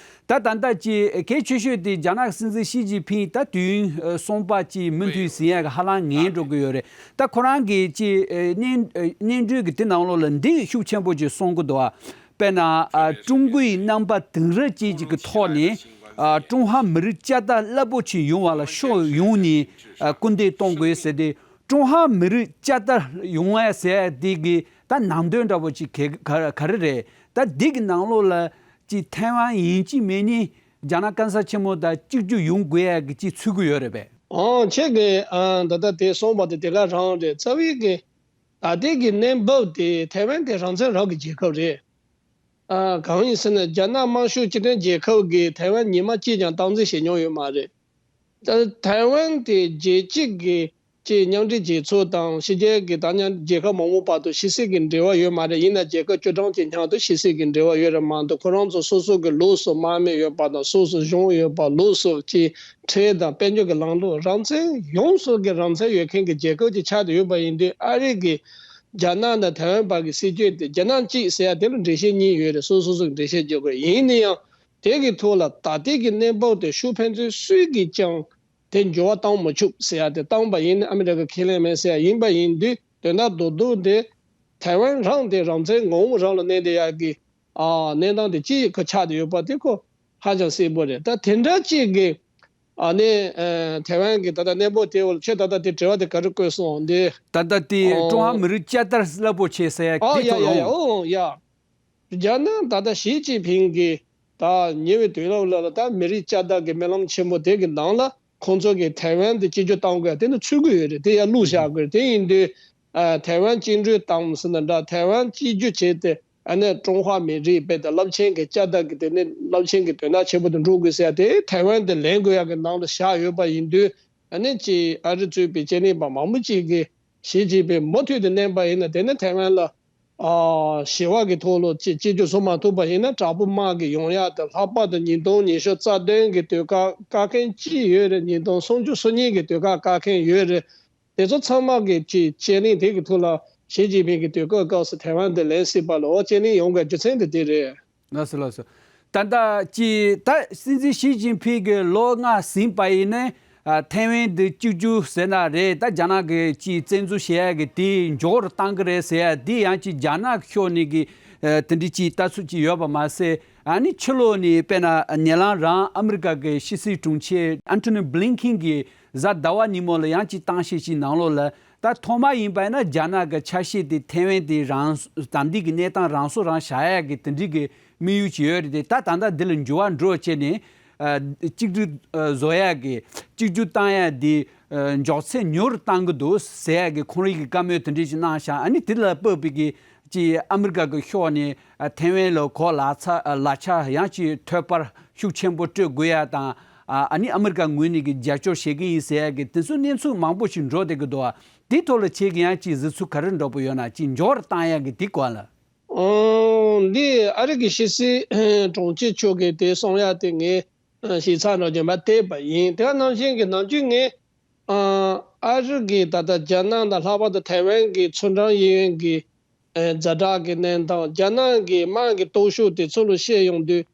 ད་ད་ལྟ་ཅིག་གལ་ཆེ་ཤོས་དེ་རྒྱ་ནག་སྲིད་འཛིན་ཞི་ཅིན་ཕིང་ད་དུས་ཡུན་ཨ་གསུམ་པ་ཅིག་མུ་མཐུད་ཟིན་ཡ་གི་ཧ་ལམ་ངེས་འགྲོ་གི་ཡོད་རེད། ད་ཁོ་རང་གི་ཅིག་ཨ་སྙན་ཨ་སྙན་སྒྲོན་གི་དེ་ནང་ལོགས་ལ་འདི་ཤུགས་ཆེན་པོ་ཅིག་གསུང་གི་འདུག་ཨ། དཔེར་ན་ཨ་ཀྲུང་གོའི་རྣམ་པ་དེང་རབས་ཅན་ཅིག་གི་ཐོག་ནས་ཨ་ཀྲུང་ཧྭ་མི་རིགས་བསྐྱར་དར་རླབས་པོ་ཆེ་ཡོང་བ་ལ་ཕྱོགས་ཡོངས་ནས་ཨ་སྐུལ་འདེད་གཏོང་དགོས་ཟེར་ཏེ། ཀྲུང་ཧྭ་མི་རིགས་བསྐྱར་དར་ཡོང་ཡ་ཟེར་ཡ་དེ་གི་ད་ནང་དོན་འདྲ་པོ་ཅིག་ག་ག་ག་རེ་རེད། ད་འདི་གི་ནང་ལོགས་ལ་ཅིག་ཐའེ་ཝན་ཡིན་གཅིག་མིན་གཉིས་རྒྱ་ནག་སྐམ་ས་ཆེན་མོ་དང་གཅིག་གྱུར་ཡོང་དགོས་ཡ་གི་ཅིག་ཚུད་ཀྱི་ཡོད་རེད་པས། ཨང་། ཁྱེད་ཀྱིས་ཨ་ད་ལྟ་དེ་གསུངས་པ་དེ་དེ་ག་རང་རེད། རྩ་བའི་གི་ད་ལྟའི་གི་གནས་བབ་དེ་ཐའེ་ཝན་དེ་རང་བཙན་རང་གི་རྒྱལ་ཁབ་རེད། ཨ་གང་ཡིན་ཟེར་ན་རྒྱ་ནག་དམར་ཤོག་སྤྱི་མཐུན་རྒྱལ་ཁབ་ཀྱིས་ཐའེ་ཝན་ཉི་མ་གཅིག་ཀྱང་སྟངས་འཛིན་བྱེད་མྱོང་ཡོད་མ་རེད། ད་ཐའེ་ཝན་དེ་རྒྱལ་སྤྱི་གི་ཅིག་མཉམ་འབྲེལ་རྒྱལ་ཚོགས་དང་ཕྱི་རྒྱལ་གྱི་ད་མཉམ་རྒྱལ་ཁབ་མང་པོ་བར་དུ་ཕྱི་སྲིད་ཀྱི་འབྲེལ་བ་ཡོད་མ་རེད། ཡིན་ན་རྒྱལ་ཁབ་བཅུ་གྲངས་ཀྱི་མཉམ་དུ་ཕྱི་སྲིད་ཀྱི་འབྲེལ་བ་ཡོད་རེད་མ་གཏོགས། ཁོ་རང་ཚོ་སོ་སོ་གི་ལུགས་སུ་དམག་མི་ཡོད་པ་དང་། སོ་སོ་གཞུང་ཡོད་པ། ལུགས་སུ་ཅིག་ཁྲལ་དང་དཔལ་འབྱོར་གྱི་ལམ་ལུགས། རང་བཙན་ཡོངས་སུ་གི་རང་བཙན་ཡོད་མཁན་གྱི་རྒྱལ་ཁབ་ཅིག་ཆགས་བསྡད་ཡོད་པ་ཡིན་དུས། ཨ་རི་གི་རྒྱ་ནག་དང་ཐའེ་ཝན་བར་གྱི་སྲིད་ཇུས་དེ་རྒྱ་ནག་གཅིག་ཟེར་ཡ་དེ་ལ་འགྲེལ་བཤད་གཉིས་ཡོད་རེད། སོ་སོ་སོ་གི་འགྲེལ་བཤད་རྒྱག་དགོས། ཡིན་ན་ཡང་དེ་གི་ཐོག་ལ་ད་ལྟའི་གི་གནས་བབ་དེ་ཤུགས་ཕན་ཚུན་སུས་ཀྱིས་ཀྱང་དེ་འགྱུར་བ་བཏང་མི་ཆོག་ཟེར་ཡ་དེ། བཏང་པ་ཡིན་ན་ཨ་མི་རི་ཀ་ཁས་ལེན་མེད་ཟེར་ཡ་ཡིན་པ་ཡིན་དུས། དོན་དག་རྡོག་རྡོག་དེ་ཐའེ་ཝན་རང་དེ་རང་བཙན་ངོ་བོ་རང་ལ་གནས་བསྡད་ཡ་གི་ཨ་གནས་སྟངས་དེ་ཅིག་ག་ཆགས་བསྡད་ཡོད་པ་དེ་ཁོ་ཧ་ཅང་གསལ་པོ་རེད། ད་དེ་འདྲ་ཅིག་གི་ཨ་ནི་ཨ་ཐའེ་ཝན་གྱི་ད་ལྟ་གནས་བབ་དེ་འོག་ལ་ཁྱོད་ད་ལྟ་དེ་དྲི་བ་དེ་ག་རེ་བཀོད་སོང་དེ། ད་ལྟ་དེ་ཨོ། ཀྲུང་ཧྭ་མི་རིགས་བསྐྱར་དར་རླབས་པོ་ཆེ་ཟེར་ཡ་ཨ་དེ་ཡ་ཐོག་ཡ་ལ་ཡ་འོང་། ཨོ་ཡ། རྒྱ་ནག་ད་ལྟ་ཞི་ཅིན་ཕིང་གིས་ད་ཉེ་བའི་དུས་རབས་ལ་ལ་ད་མི་རིགས་བསྐྱར་དར་གྱི་སྨོན་ལམ་ཆེན་པོ་དེ་གི་ནང་ལ་ཁོང་ཚོ་གིས་ཐའེ་ཝན་དེ་གཅིག་གྱུར་གཏང་དགོས་ཡ་དེ་ནི་ཚུད་ཀྱི་ཡོད་རེད། དེ་ཡ་བླུགས་བཞག་དགོས་རེད། དེ་ཡིན་དུས་ཨ་ཐའེ་ཝན་བཅིངས་འགྲོལ་བཏང་ཟེར་ན་འདྲ། ཐའེ་ཝན་གཅིག་གྱུར་བྱས་ཏེ་ཨ་ནི་ཀྲུང་ཧྭ་མི་རིགས་རྦད་དེ་རླབས་ཆེན་གྱི་བསྐྱར་དར་གྱི་དེ་ནི་རླབས་ཆེན་གྱི་དོན་དག་ཆེན་པོ་དེ་འགྲུབ་དགོས་ཟེར་ཡ་དེ་ཐའེ་ཝན་དེ་ལེན་དགོས་ཡ་གི་ནང་ལ་བཞག་ཡོད་པ་ཡིན་དུས། ཨ་ནི་ཅིག་ཨ་རི་གཙོས་པའི་ཕྱི་ནང་པ་མང་པོ་ཅིག་གིས་ཞི་ཅིན་ཕིང་མུ་མཐུད་དུ་མནན་པ་ཡིན་ན། དེ་ནི་ཐའེ་ཝན་ལ་ཨ་ཞི་བ་གི་ཐོག་ལ་ཅིག་གཅིག་གྱུར་བཟོ་མ་ཐུབ་པ་ཡིན་ན། དྲག་པོ་དམག་གི་ཡོང་ཡ་དེ་ལྷག་པར་དུ་ཉིས་སྟོང་ཉི་ཤུ་རྩ་བདུན་གི་དུས་སྐབས་བཀག་མཁན་གཅིག་ཡོད་རེད། ཉིས་སྟོང་སུམ་ཅུ་སོ་གཉིས་གི་དུས་སྐབས་བཀག་མཁན་ཡོད་རེད། དེ་ཚོ་ཚང་མ་གི་ཅིག་དཔྱད་གླེང་དེ་གི་ཐོག་ལ་ཞི་ཅིན་ཕིང་གི་དུས་སྐབས་སྐབས་སུ་ཐའེ་ཝན་དེ་ལེན་སྲིད་པ་ལ་འོ་དཔྱད་གླེང་ཡོང་དགོས་རྒྱུ་མཚན་དེ་དེ་རེད། ལགས་སོ་ལགས་སོ། ད་ལྟ་ཅི་ད་སྲིད་འཛིན་ཞི་ཅིན་ཕིང་གི་ལོ་ལྔ་ཟིན་པ་ཡིན་ན། ཨ་ཐའེ་ཝན་འདི་གཅིག་གྱུར་ཟེར་ན་རེད། ད་རྒྱ་ནག་གི་ཅི་བཙན་འཛུལ་བྱེད་ཡ་གི་དེ་མགྱོགས་རུ་བཏང་གི་རེད་ཟེར་ཡ་དེ་ཡང་ཅི་རྒྱ་ནག་ཕྱོགས་ནས་གི་ཨ་དེ་འདྲའི་ཅི་ལྟ་ཚུལ་ཅི་ཡོད་པ་མ་ཟད། ཨ་ནི་ཕྱི་ལོགས་ནས་དཔེར་ན་ཉེ་ལམ་རང་ཨ་མི་རི་ཀ་གི་ཕྱི་སྲིད་དྲུང་ཆེ་ཨན་ཐོ་ནི་བྷི་ལིན་ཁིན་གྱིས་གཟའ་ཟླ་བ་ཉིན་མོ་ལ་ཡང་ཅི་གཏམ་བཤད་ཅིག་ནང་ལོགས་ལ། ད་ཐོག་མ་ཡིན་པ་ཡིན་ན་རྒྱ་ནག་གི་ཆ་ཤས་དེ་ཐའེ་ཝན་དེ་རང་ད་ལྟའི་གི་གནས་སྟངས་རང་སོ་རང་བཞག་ཡ་གི་དེ་འདྲའི་གི་དམིགས་ཡུལ་ཅིག་ཡོད་རེད་དེ། ད་ད་ལྟ་འདི་ལ་འགྱུར་བ་འགྲོ་བྱས་ནས་ཨ་གཅིག་སྒྲིལ་ཨ་བཟོ་ཡ་གི་གཅིག་གྱུར་བཏང་ཡ་དེ་ཨ་མགྱོགས་ཚད་མྱུར་བཏང་གི་འདུག་ཟེར་ཡ་གི་ཁོང་རང་གི་བཀའ་མོལ་དེ་འདྲ་ཞིག་གནང་ཤག་ཨ་ནི་དེ་ལ་དཔག་པའི་གི་ ཅིག་ཨ་མི་རི་ཀ་གི་ཕྱོགས་ནས་ཨ་ཐེ་ཝན་ལ་གོ་ལག་ཆ་ལག་ཆ་ཡང་ཅིག་ཐོད་པར་ཤུགས་ཆེན་པོ་སྤྲོད་དགོས་ཡ་དང་། ཨ་ཨ་ནི་ཨ་མི་རི་ཀ་ངོས་ནས་ཀྱི་རྒྱབ་སྐྱོར་བྱེད་ཀྱི་ཡིན་ཟེར་ཡ་གི་དེ་ཚོ་གནས་ཚུལ་མང་པོ་ཞིག་འགྲོ་བསྡད་ཀྱི་འདུག། ཨ་དེའི་ཐོག་ལ་ཁྱེད་ཀྱི་ཡང་ཅིག་གཟིགས་ཚུལ་ག་རེ་འདྲ་པོ་ཡོད་ན་ཅིག་འགྱུར་བ་བཏང་ཡ་གི་དེ་སྐོར་ལ། ཨོ། འདི་ཨ་རི་གི་ཕྱི་སྲིད་དྲུང་ཆེ་མཆོག་གིས་དེ་གསུང་ཡ་དེ་ངས་ཞིབ་ཚགས་འགྲོ་རྒྱུ་མ་བལྟས་པ་ཡིན། དེ་ནང་བཞིན་གྱི་ནམ་རྒྱུན་ངས་ཨ་ཨ་རི་གི་ད་ལྟ་རྒྱ་ནག་དང་ལྷག་པར་དུ་ཐའེ་ཝན་གྱི་ཚོ་འབྲང་གཡས་གཡོན་གྱི་ཛ་དྲག་གི་གནས་སྟངས། རྒྱ་ནག་གི་དམག་གི་སྟོབས་ཤུགས་དེ་ཚོ་ལ་བཤད་ཡོང་དུས།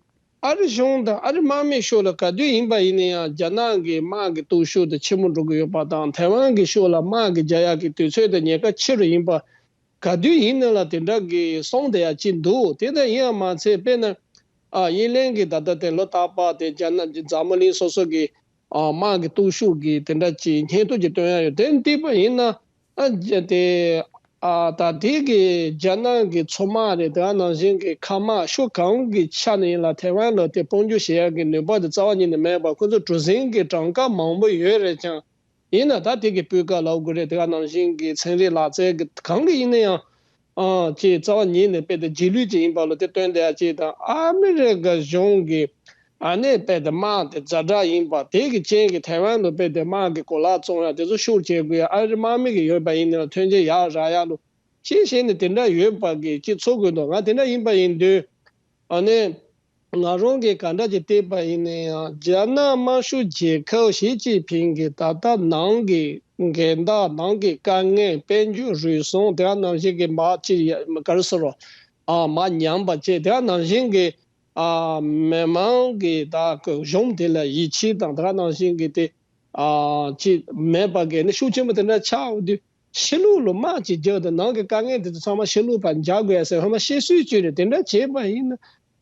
ཨ་རི་གཞུང་དང་ཨ་རི་དམག་མིའི་ཕྱོགས་ལ་ག་དུས་ཡིན་པ་ཡིན་ན་ཡང་རྒྱ་ནག་གི་དམག་གི་སྟོབས་ཤུགས་དེ་ཆེན་པོ་འགྲོ་གི་ཡོད་པ་དང་། ཐའེ་ཝན་གྱི་ཕྱོགས་ལ་དམག་གི་རྒྱག་ཡག་གི་དུས་ཚོད་དང་ཉེན་ཁ་ཆེ་རུ་ཡིན་པ་ག་དུས་ཡིན་ན་ལ་དེ་འདྲ་གི་གསུངས་བསྡད་ཡ་ཅིག་འདུག། དེ་ལྟར་ཡིན་ཡང་མ་ཚད་དཔེར་ན་ཨ་དབྱིན་ལན་གྱི་ད་ལྟ་དེ་ལོ་རྟག་པར་དེ་རྒྱ་ནག་འཛམ་བུ་གླིང་སོ་སོ་གི་ཨ་དམག་གི་སྟོབས་ཤུགས་ཀྱི་དེ་འདྲ་ཅིག་སྙན་ཐོ་ཅིག་བཏོན་ཡ་ཡོད། དེ་འདི་པ་ཡིན་ན་ཨ་རྒྱ་དེ་ཨ་ད་དེ་གི་རྒྱ་ནག་གི་མཚོ་དམག་རེད། དེ་ག་ནང་བཞིན་གྱི་མཁའ་དམག་ཕྱོགས་གང་གི་ཆ་ནས་ཡིན་ལ་ཐའེ་ཝན་ལ་དེ་དཔུང་འཇུག་བྱེད་ཡ་གི་ནུས་པ་དེ་རྩ་བ་ཉིད་ནས་མེད་པ། ཁོ་ཚོ་གྲུ་གཟིངས་ཀྱི་གྲངས་ཀ་མང་པོ་ཡོད་རེད་ཀྱང་། ཡིན་ན་ད་དེ་གི་སྤུས་ཀ་ལབ་དགོས་རེད། དེ་ག་ནང་བཞིན་གྱི་ཚན་རིག་ལག་རྩལ་གྱི་གང་གི་ཡིན་ན་ཡང་ཨ་ཅིག་རྩ་བ་ཉིད་ནས་དཔེ་དེ་རྗེས་ལུས་ཅིག་ཡིན་པ་ལ་དེ་སྟོན་བསྡད་ཡ་ཅིག་དང་། ཨ་མི་རི་ཀ་གཞུང་གི་ཨ་ནི་དཔེ་དེ་དམག་དེ་ཛ་དྲག་ཡིན་པ་དེ་གི་རྐྱེན་གྱིས་ཐའེ་ཝན་དུ་དཔེ་དེ་དམག་གི་གོ་ལག་བཙོང་ཡ་དེ་ཚོ་ཤུགས་ཆེ་དགོས་ཡ། ཨ་རི་དམག་མི་གི་ཡོད་པ་ཡིན་ན་མཐུན་རྐྱེན་ཡག་རག་ཡ་ལོ་ཅིག་བྱས་ནས་དེ་འདྲ་ཡོད་པ་གི་ཅིག་ཚོར་དགོས་འདུག། ང་དེ་འདྲ་ཡིན་པ་ཡིན་དུས། ཨ་ནི་ང་རང་གིས་ག་འདྲ་ཅིག་བལྟས་པ་ཡིན་ན་ཡང་རྒྱ་ནག་དམར་ཤོག་རྒྱལ་ཁབ་ཞི་ཅིན་ཕིང་གིས་ད་ལྟ་ནང་གི་འགལ་ཟླ། ནང་གི་དཀའ་ངལ། དཔལ་འབྱོར་རུལ་སུངས། དེ་ག་ནང་བཞིན་གྱི་མ་ཅིག་ག་རེ་ཟེར་རོ། ཨ་མ་ཉམས་པ་བཅས། དེ་ག་ནང་བཞིན་གྱི་ཨ་མི་མང་གི་ད་གི་གཞུང་དེ་ལ་ཡིད་ཆེས་དང་། དེ་ག་ནང་བཞིན་གྱི་དེ་ཨ་ཅིག་མེད་པ་གི་ནི་ཤུགས་ཆེན་པོ་དེ་འདྲ་ཆགས་འོང་དུས། ཕྱི་ལོགས་ལ་དམག་ཅིག་རྒྱག་དང་། ནང་གི་དཀའ་ངལ་དེ་ཚོ་ཚང་མ་ཕྱི་ལོགས་ཕར་འཇགས་དགོས་ཡ་ཟེར་ཧ་མ་ཤེས་སྲོལ་ཅིག་རེད། དེ་འདྲ་བྱས་པ་ཡིན་ན་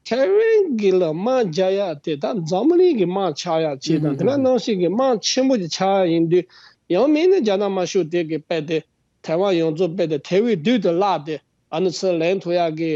ཐའེ་ཝན་གྱི་ལ་དམག་རྒྱག་ཡ་དེ་ད་འཛམ་བུ་གླིང་གི་དམག་ཆགས་ཡ་ཅིག་དང་། དེ་ལ་ནང་བཞིན་གྱི་དམག་ཆེན་པོ་ཅིག་ཆགས་ཡ་ཡིན་དུས། ཡང་མིན་ན་རྒྱ་ནག་དམར་ཤོག་དེ་གི་དཔེ་དེ་ཐའེ་ཝན་ཡོངས་རྫོགས་དཔེ་དེ་ཐལ་བའི་རྡུལ་དུ་བརླག་སྟེ་ཨ་ནི་ཚུར་ལེན་ཐུབ་ཡ་གི་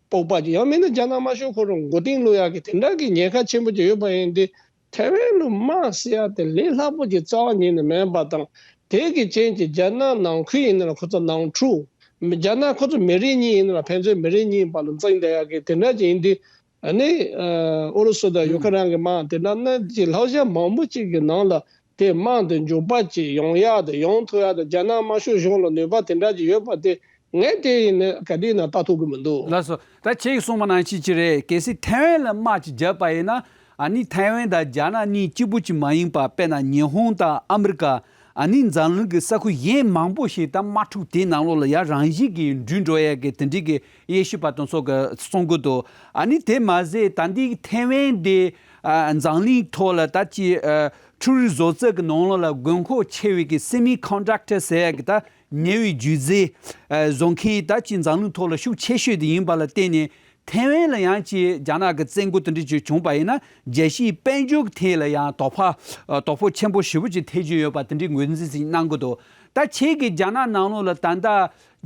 སྤོབས་པ་ཅིག། ཡང་མིན་ན་རྒྱ་ནག་དམར་ཤོག་ཁོ་རང་མགོ་རྟིང་བླུག་ཡ་གི་དེ་འདྲ་གི་ཉེན་ཁ་ཆེན་པོ་ཅིག་ཡོད་པ་ཡིན་དུས། ཐའེ་ཝན་ལ་དམག་ཟེར་ཡ་དེ་ལས་སླ་པོ་ཅིག་རྩ་བ་ཉིད་ནས་མེད་པ་དང་། དེ་གི་རྐྱེན་གྱིས་རྒྱ་ནག་ནང་ཁུལ་ཡིན་ན་ལ་ཁོ་ཚོ་ནང་འཁྲུག། རྒྱ་ནག་ཁོ་ཚོ་མི་རིགས་གཉིས་ཡིན་ན་ལ་ཕན་ཚུན་མི་རིགས་གཉིས་བར་ལ་འཛིང་བསྡད་ཡ་གི་དེ་འདྲ་ཅིག་ཡིན་དུས། ཨ་ནི་ཨ་ཨུ་རུ་སུ་དང་ཡུ་ཁ་རན་གྱི་དམག་དེ་འདྲ་ནི་ཅིག་ལྷག་བཞག་མང་པོ་ཅིག་གི་ནང་ལ་དེ་དམག་དེ་མགྱོགས་པ་ཅིག་ཡོང་ཡ་དང་ཡོང་ཐུབ་ཡ་དང་། རྒྱ་ནག་དམར་ཤོག་གཞུང་ལ་ནུས་པ་དེ་འདྲ་ཅིག་ཡོད་པ་དེ་ངས་དེ་ཡིན་ན་ག་དུས་ན་ལྟ་ཐུབ་ཀྱི་མི་འདུག། ལགས་སོ། ད་ཁྱེད་ཀྱིས་གསུངས་པ་ནང་བཞིན་ཅིག་རེད། གལ་སྲིད་ཐའེ་ཝན་ལ་དམག་ཅིག་བརྒྱབ་པ་ཡིན་ན། ཨ་ནི་ཐའེ་ཝན་དང་རྒྱ་ནག་གཉིས་གཅིག་པུ་ཅིག་མ་ཡིན་པ། དཔེར་ན་ཉི་ཧོང་དང་ཨ་མི་རི་ཀ། ཨ་ནི་འཛམ་གླིང་གི་ས་ཁུལ་གཞན་མང་པོ་ཞིག་ད་དམག་འཁྲུག་དེའི་ནང་ལོགས་ལ་ཡ་རང་བཞིན་གྱིས་འདྲུད་འགྲོ་ཡ་གི་དེ་འདྲའི་གི་དབྱེ་ཞིབ་པ་དེ་ཚོ་གིས་གསུང་གི་འདུག། ཨ་ནི་དེ་མ་ཟད་ད་འདི་ཐའེ་ཝན་དེ་ཨ་འཛམ་གླིང་ཐོག་ལ་ད་ཅིག་ཨ་འཕྲུལ་རིག་བཟོ་རྩལ་གྱི་ནང་ལོགས་ལ་དགོས་མཁོ་ཆེ་བའི་གི་སེ་མི་ཀོན་ཌག་ཊར་ཟེར་ཡ་གི་ད་ཉེ་བའི་རྒྱུ་རྫས་ཨ་བཟོ་མཁན་ད་ཅིག་འཛམ་གླིང་ཐོག་ལ་ཤུགས་ཆེ་ཤོས་དེ་ཡིན་པ་ལ་བརྟེན་ནས། ཐའེ་ཝན་ལ་ཡང་ཅིག་རྒྱ་ནག་གི་བཙན་རྒོལ་དེ་འདྲ་ཅིག་བྱུང་པ་ཡིན་ན། རྒྱལ་སྤྱིའི་དཔལ་འབྱོར་གྱི་ཐད་ལ་ཡང་དོ་ཕོག་ཨ་དོ་ཕོག་ཆེན་པོ་ཞེ་པོ་ཅིག་ཐེབས་ཀྱི་ཡོད་པ་དེ་འདྲའི་ངོས་འཛིན་ཞིག་གནང་གི་འདུག། ད་ཁྱེད་ཀྱིས་རྒྱ་ནག་ནང་ལོགས་ལ་ད་ལྟ་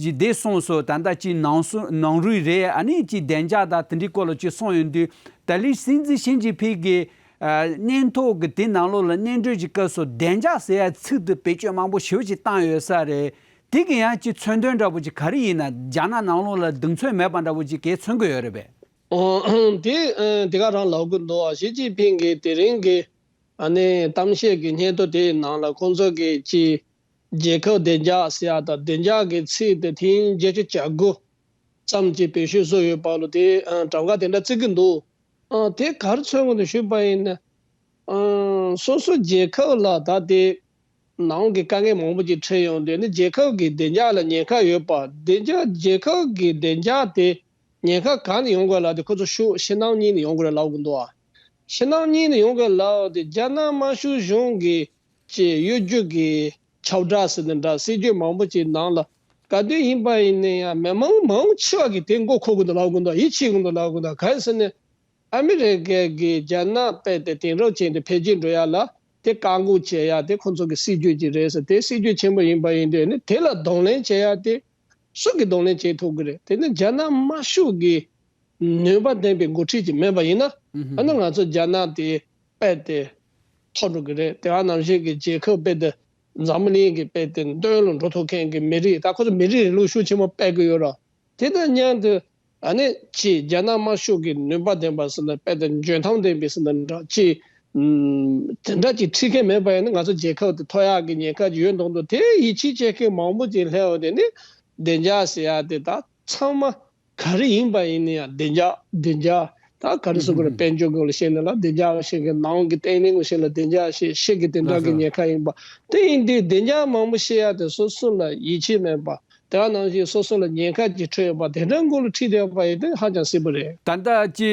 ཅིག་བསྡད་སོང་སོང་། ད་ལྟ་ཅིག་ནང་སོ་ནང་རུལ་རེད། ཨ་ནི་ཅིག་བདེ་འཇགས་དང་དེ་འདྲའི་སྐོར་ལ་ཅིག་གསུངས་ཡོང་དུས། ད་ལན་སྲིད་འཛིན་ཞི་ཅིན་ཕིང་གི་ཨ་སྙན་ཐོ་གི་དེ་ནང་ལོགས་ལ་སྙན་སྒྲོན་གྱི་སྐབས་སུ་བདེ་འཇགས་ཟེར་ཡ་ཚིག་དེ་བེད་སྤྱོད་མང་པོ་ཞེ་པོ་ཅིག་བཏང་ཡོད་ས་རེད། དེ་གི་ཡང་ཅིག་མཚོན་དོན་འདྲ་པོ་ཅིག་ག་རེ་ཡིན་ན། རྒྱ་ནག་ནང་ལོགས་ལ་གདེང་ཚོད་མེད་པ་འདྲ་པོ་ཅིག་གས་མཚོན་གི་ཡོད་རེད་པས། ཨོ། དེ་ཨ་དེ་ག་རང་ལབ་གི་འདུག། ཨ་ཞི་ཅིན་ཕིང་གིས་དེ་རིང་གི་ཨ་ནི་གཏམ་བཤད་ཀྱི་སྙན་ཐོ་དེའི་ནང་ལ་ཁོང་ཚོ་གིས་ཅིག་རྒྱལ་ཁབ་བདེ་འཇགས་ཟེར་ཡ་དང་། བདེ་འཇགས་ཀྱི་ཚིག་དེ་ཐེངས་བརྒྱད་ཅུ་གྱ་དགུ་ཙམ་ཅིག་བེད་སྤྱོད་བཟོས་ཡོད་པ་ལ་དེ་ཨ་གྲངས་ཀ་དེ་འདྲ་བརྩི་གི་འདུག། ཨ་དེ་ག་རེ་མཚོན་གི་འདུག་ཞུས་པ་ཡིན་ན། ཨ་སོ་སོ་རྒྱལ་ཁབ་ལ་ད་དེ་ནང་གི་དཀའ་ངལ་མང་པོ་ཅིག་འཕྲད་ཡོང་དུས་ནི་རྒྱལ་ཁབ་ཀྱི་བདེ་འཇགས་ལ་ཉེན་ཁ་ཡོད་པ། བདེ་འཇགས་རྒྱལ་ཁབ་ཀྱི་བདེ་འཇགས་དེ་ཉེན་ཁ་གང་ནས་ཡོང་དགོས་ལབ་དུས་ཁོ་ཚོ་ཕྱོགས་ཕྱི་ནང་གཉིས་ནས་ཡོང་དགོས་རེད་ལབ་གི་འདུག་ཨ། ཕྱི་ནང་གཉིས་ནས་ཡོང་དགོས་ལབ་དུས་རྒྱ་ནག་དམར་ཤོག་གཞུང་གི་ཅིག་གཡོ་སྒྱུ་གི་ཁྱབ་བསྒྲགས་ཟེར་ནི་འདྲ། སྲིད་ཇུས་མང་པོ་ཅིག་ནང་ལ་ག་དུས་ཡིན་པ་ཡིན་ན་ཡང་མི་མང་མང་ཆེ་བ་གིས་དེ་མགོ་འཁོར་གི་འདུག་ལབ་གི་འདུག། ཡིད་ཆེས་གི་འདུག་ལབ་གི་འདུག། གང་ཡིན་ཟེར་ན། ཨ་མི་རི་ཀ་གིས་རྒྱ་ནག་རྦད་དེ་དེང་རབས་ཅན་དུ་འཕེལ་རྒྱས་འགྲོ་ཡ་ལ་དེ་བཀག་འགོག་བྱེད་ཡ་དེ་ཁོ་ཚོ་གི་སྲིད་ཇུས་ཅིག་རེད་ཟེར། དེ་སྲིད་ཇུས་ཆེན་པོ་ཡིན་པ་ཡིན་དུས་ནི་དེ་ལ་གདོང་ལེན་བྱེད་ཡ་དེ་སུ་གིས་གདོང་ལེན་བྱེད་ཐུབ་ཀྱི་རེད། དེ་ནི་རྒྱ་ནག་དམར་ཤོག་གི་ནུས་པ་ལྡན་པའི་འགོ་ཁྲིད་ཅིག་མེད་པ་ཡིན་ན། ཨ་ནི་ང་ཚོ་རྒྱ་ནག་དེ་རྦད་དེ་མཐོ་འགྲོ་གི་རེད། དེ་ག་ནང་བཞིན་གྱི་རྒྱལ་ཁབ་རྦད་དེ་འཛམ་གླིང་གི་རྦད་དེ་མདུན་ལ་འགྲོ་ཐུབ་མཁན་གྱི་མི་རིགས། ད་ཁོ་ཚོ་མི་རིགས་རིང་ལུགས་ཤུགས་ཆེན་པོ་སྤེལ་གི་ཡོད་ར། དེ་དང་མཉམ་དུ་ཨ་ནི་ཅིག་རྒྱ་ནག་དམར་ཤོག་གི་ནུས་པ་ལྡན་པ་ཟེར་ན་དཔེ་དེ་འཇོན་ཐང་ལྡན་པའི་ཟེར་ན་འདྲ་ཅིག་ཨམ། དེ་འདྲ་ཅིག་ཁྲིད་མཁན་མེད་པ་ཡིན་ན་ང་ཚོ་རྒྱལ་ཁབ་དེ་ཐོར་ཡག་གི་ཉེན་ཁ་ཅིག་ཡོད་མདོག་མདོག་དེ་ཡིད་ཆེས་བྱེད་མཁན་མང་པོ་ཅིག་སླེབས་པ་དེ་ནི་བདེ་འཇགས་ཟེར་ཡག་དེ་ད་ཚང་མ། ག་རེ་ཡིན་པ་ཡིན་ན་ཡང་བདེ་འཇགས་བདེ་འཇགས་ད་ག་རེ་ཟེར་དགོས་རེད། དཔལ་འབྱོར་སྐོར་ལ་བཤད་ན་ལ་བདེ་འཇགས་བཤད་མཁན། ནང་གི་བརྟན་ལྷིང་སྐོར་བཤད་ན་བདེ་འཇགས་བཤད། ཕྱི་གི་དེ་འདྲ་གི་ཉེན་ཁ་ཡིན་པ་དེ་ཡིན་དུས་བདེ་འཇགས་མང་པོ་བཤད་ཡ་དེ་སོ་སོ་ལ་ཡིད་ཆེས་མེད་པ་དེ་ག་ནང་བཞིན་སོ་སོ་ལ་ཉེན་ཁ་ཅིག་འཕྲད་ཡོད་པ་དེ་འདྲ་སྐོར་ལ་ཁྲིད་བསྡད་པ་ཡིན་དུས་ཧ་ཅང་སྲིད་པ་རེད། ད་ལྟ་ཀྱི་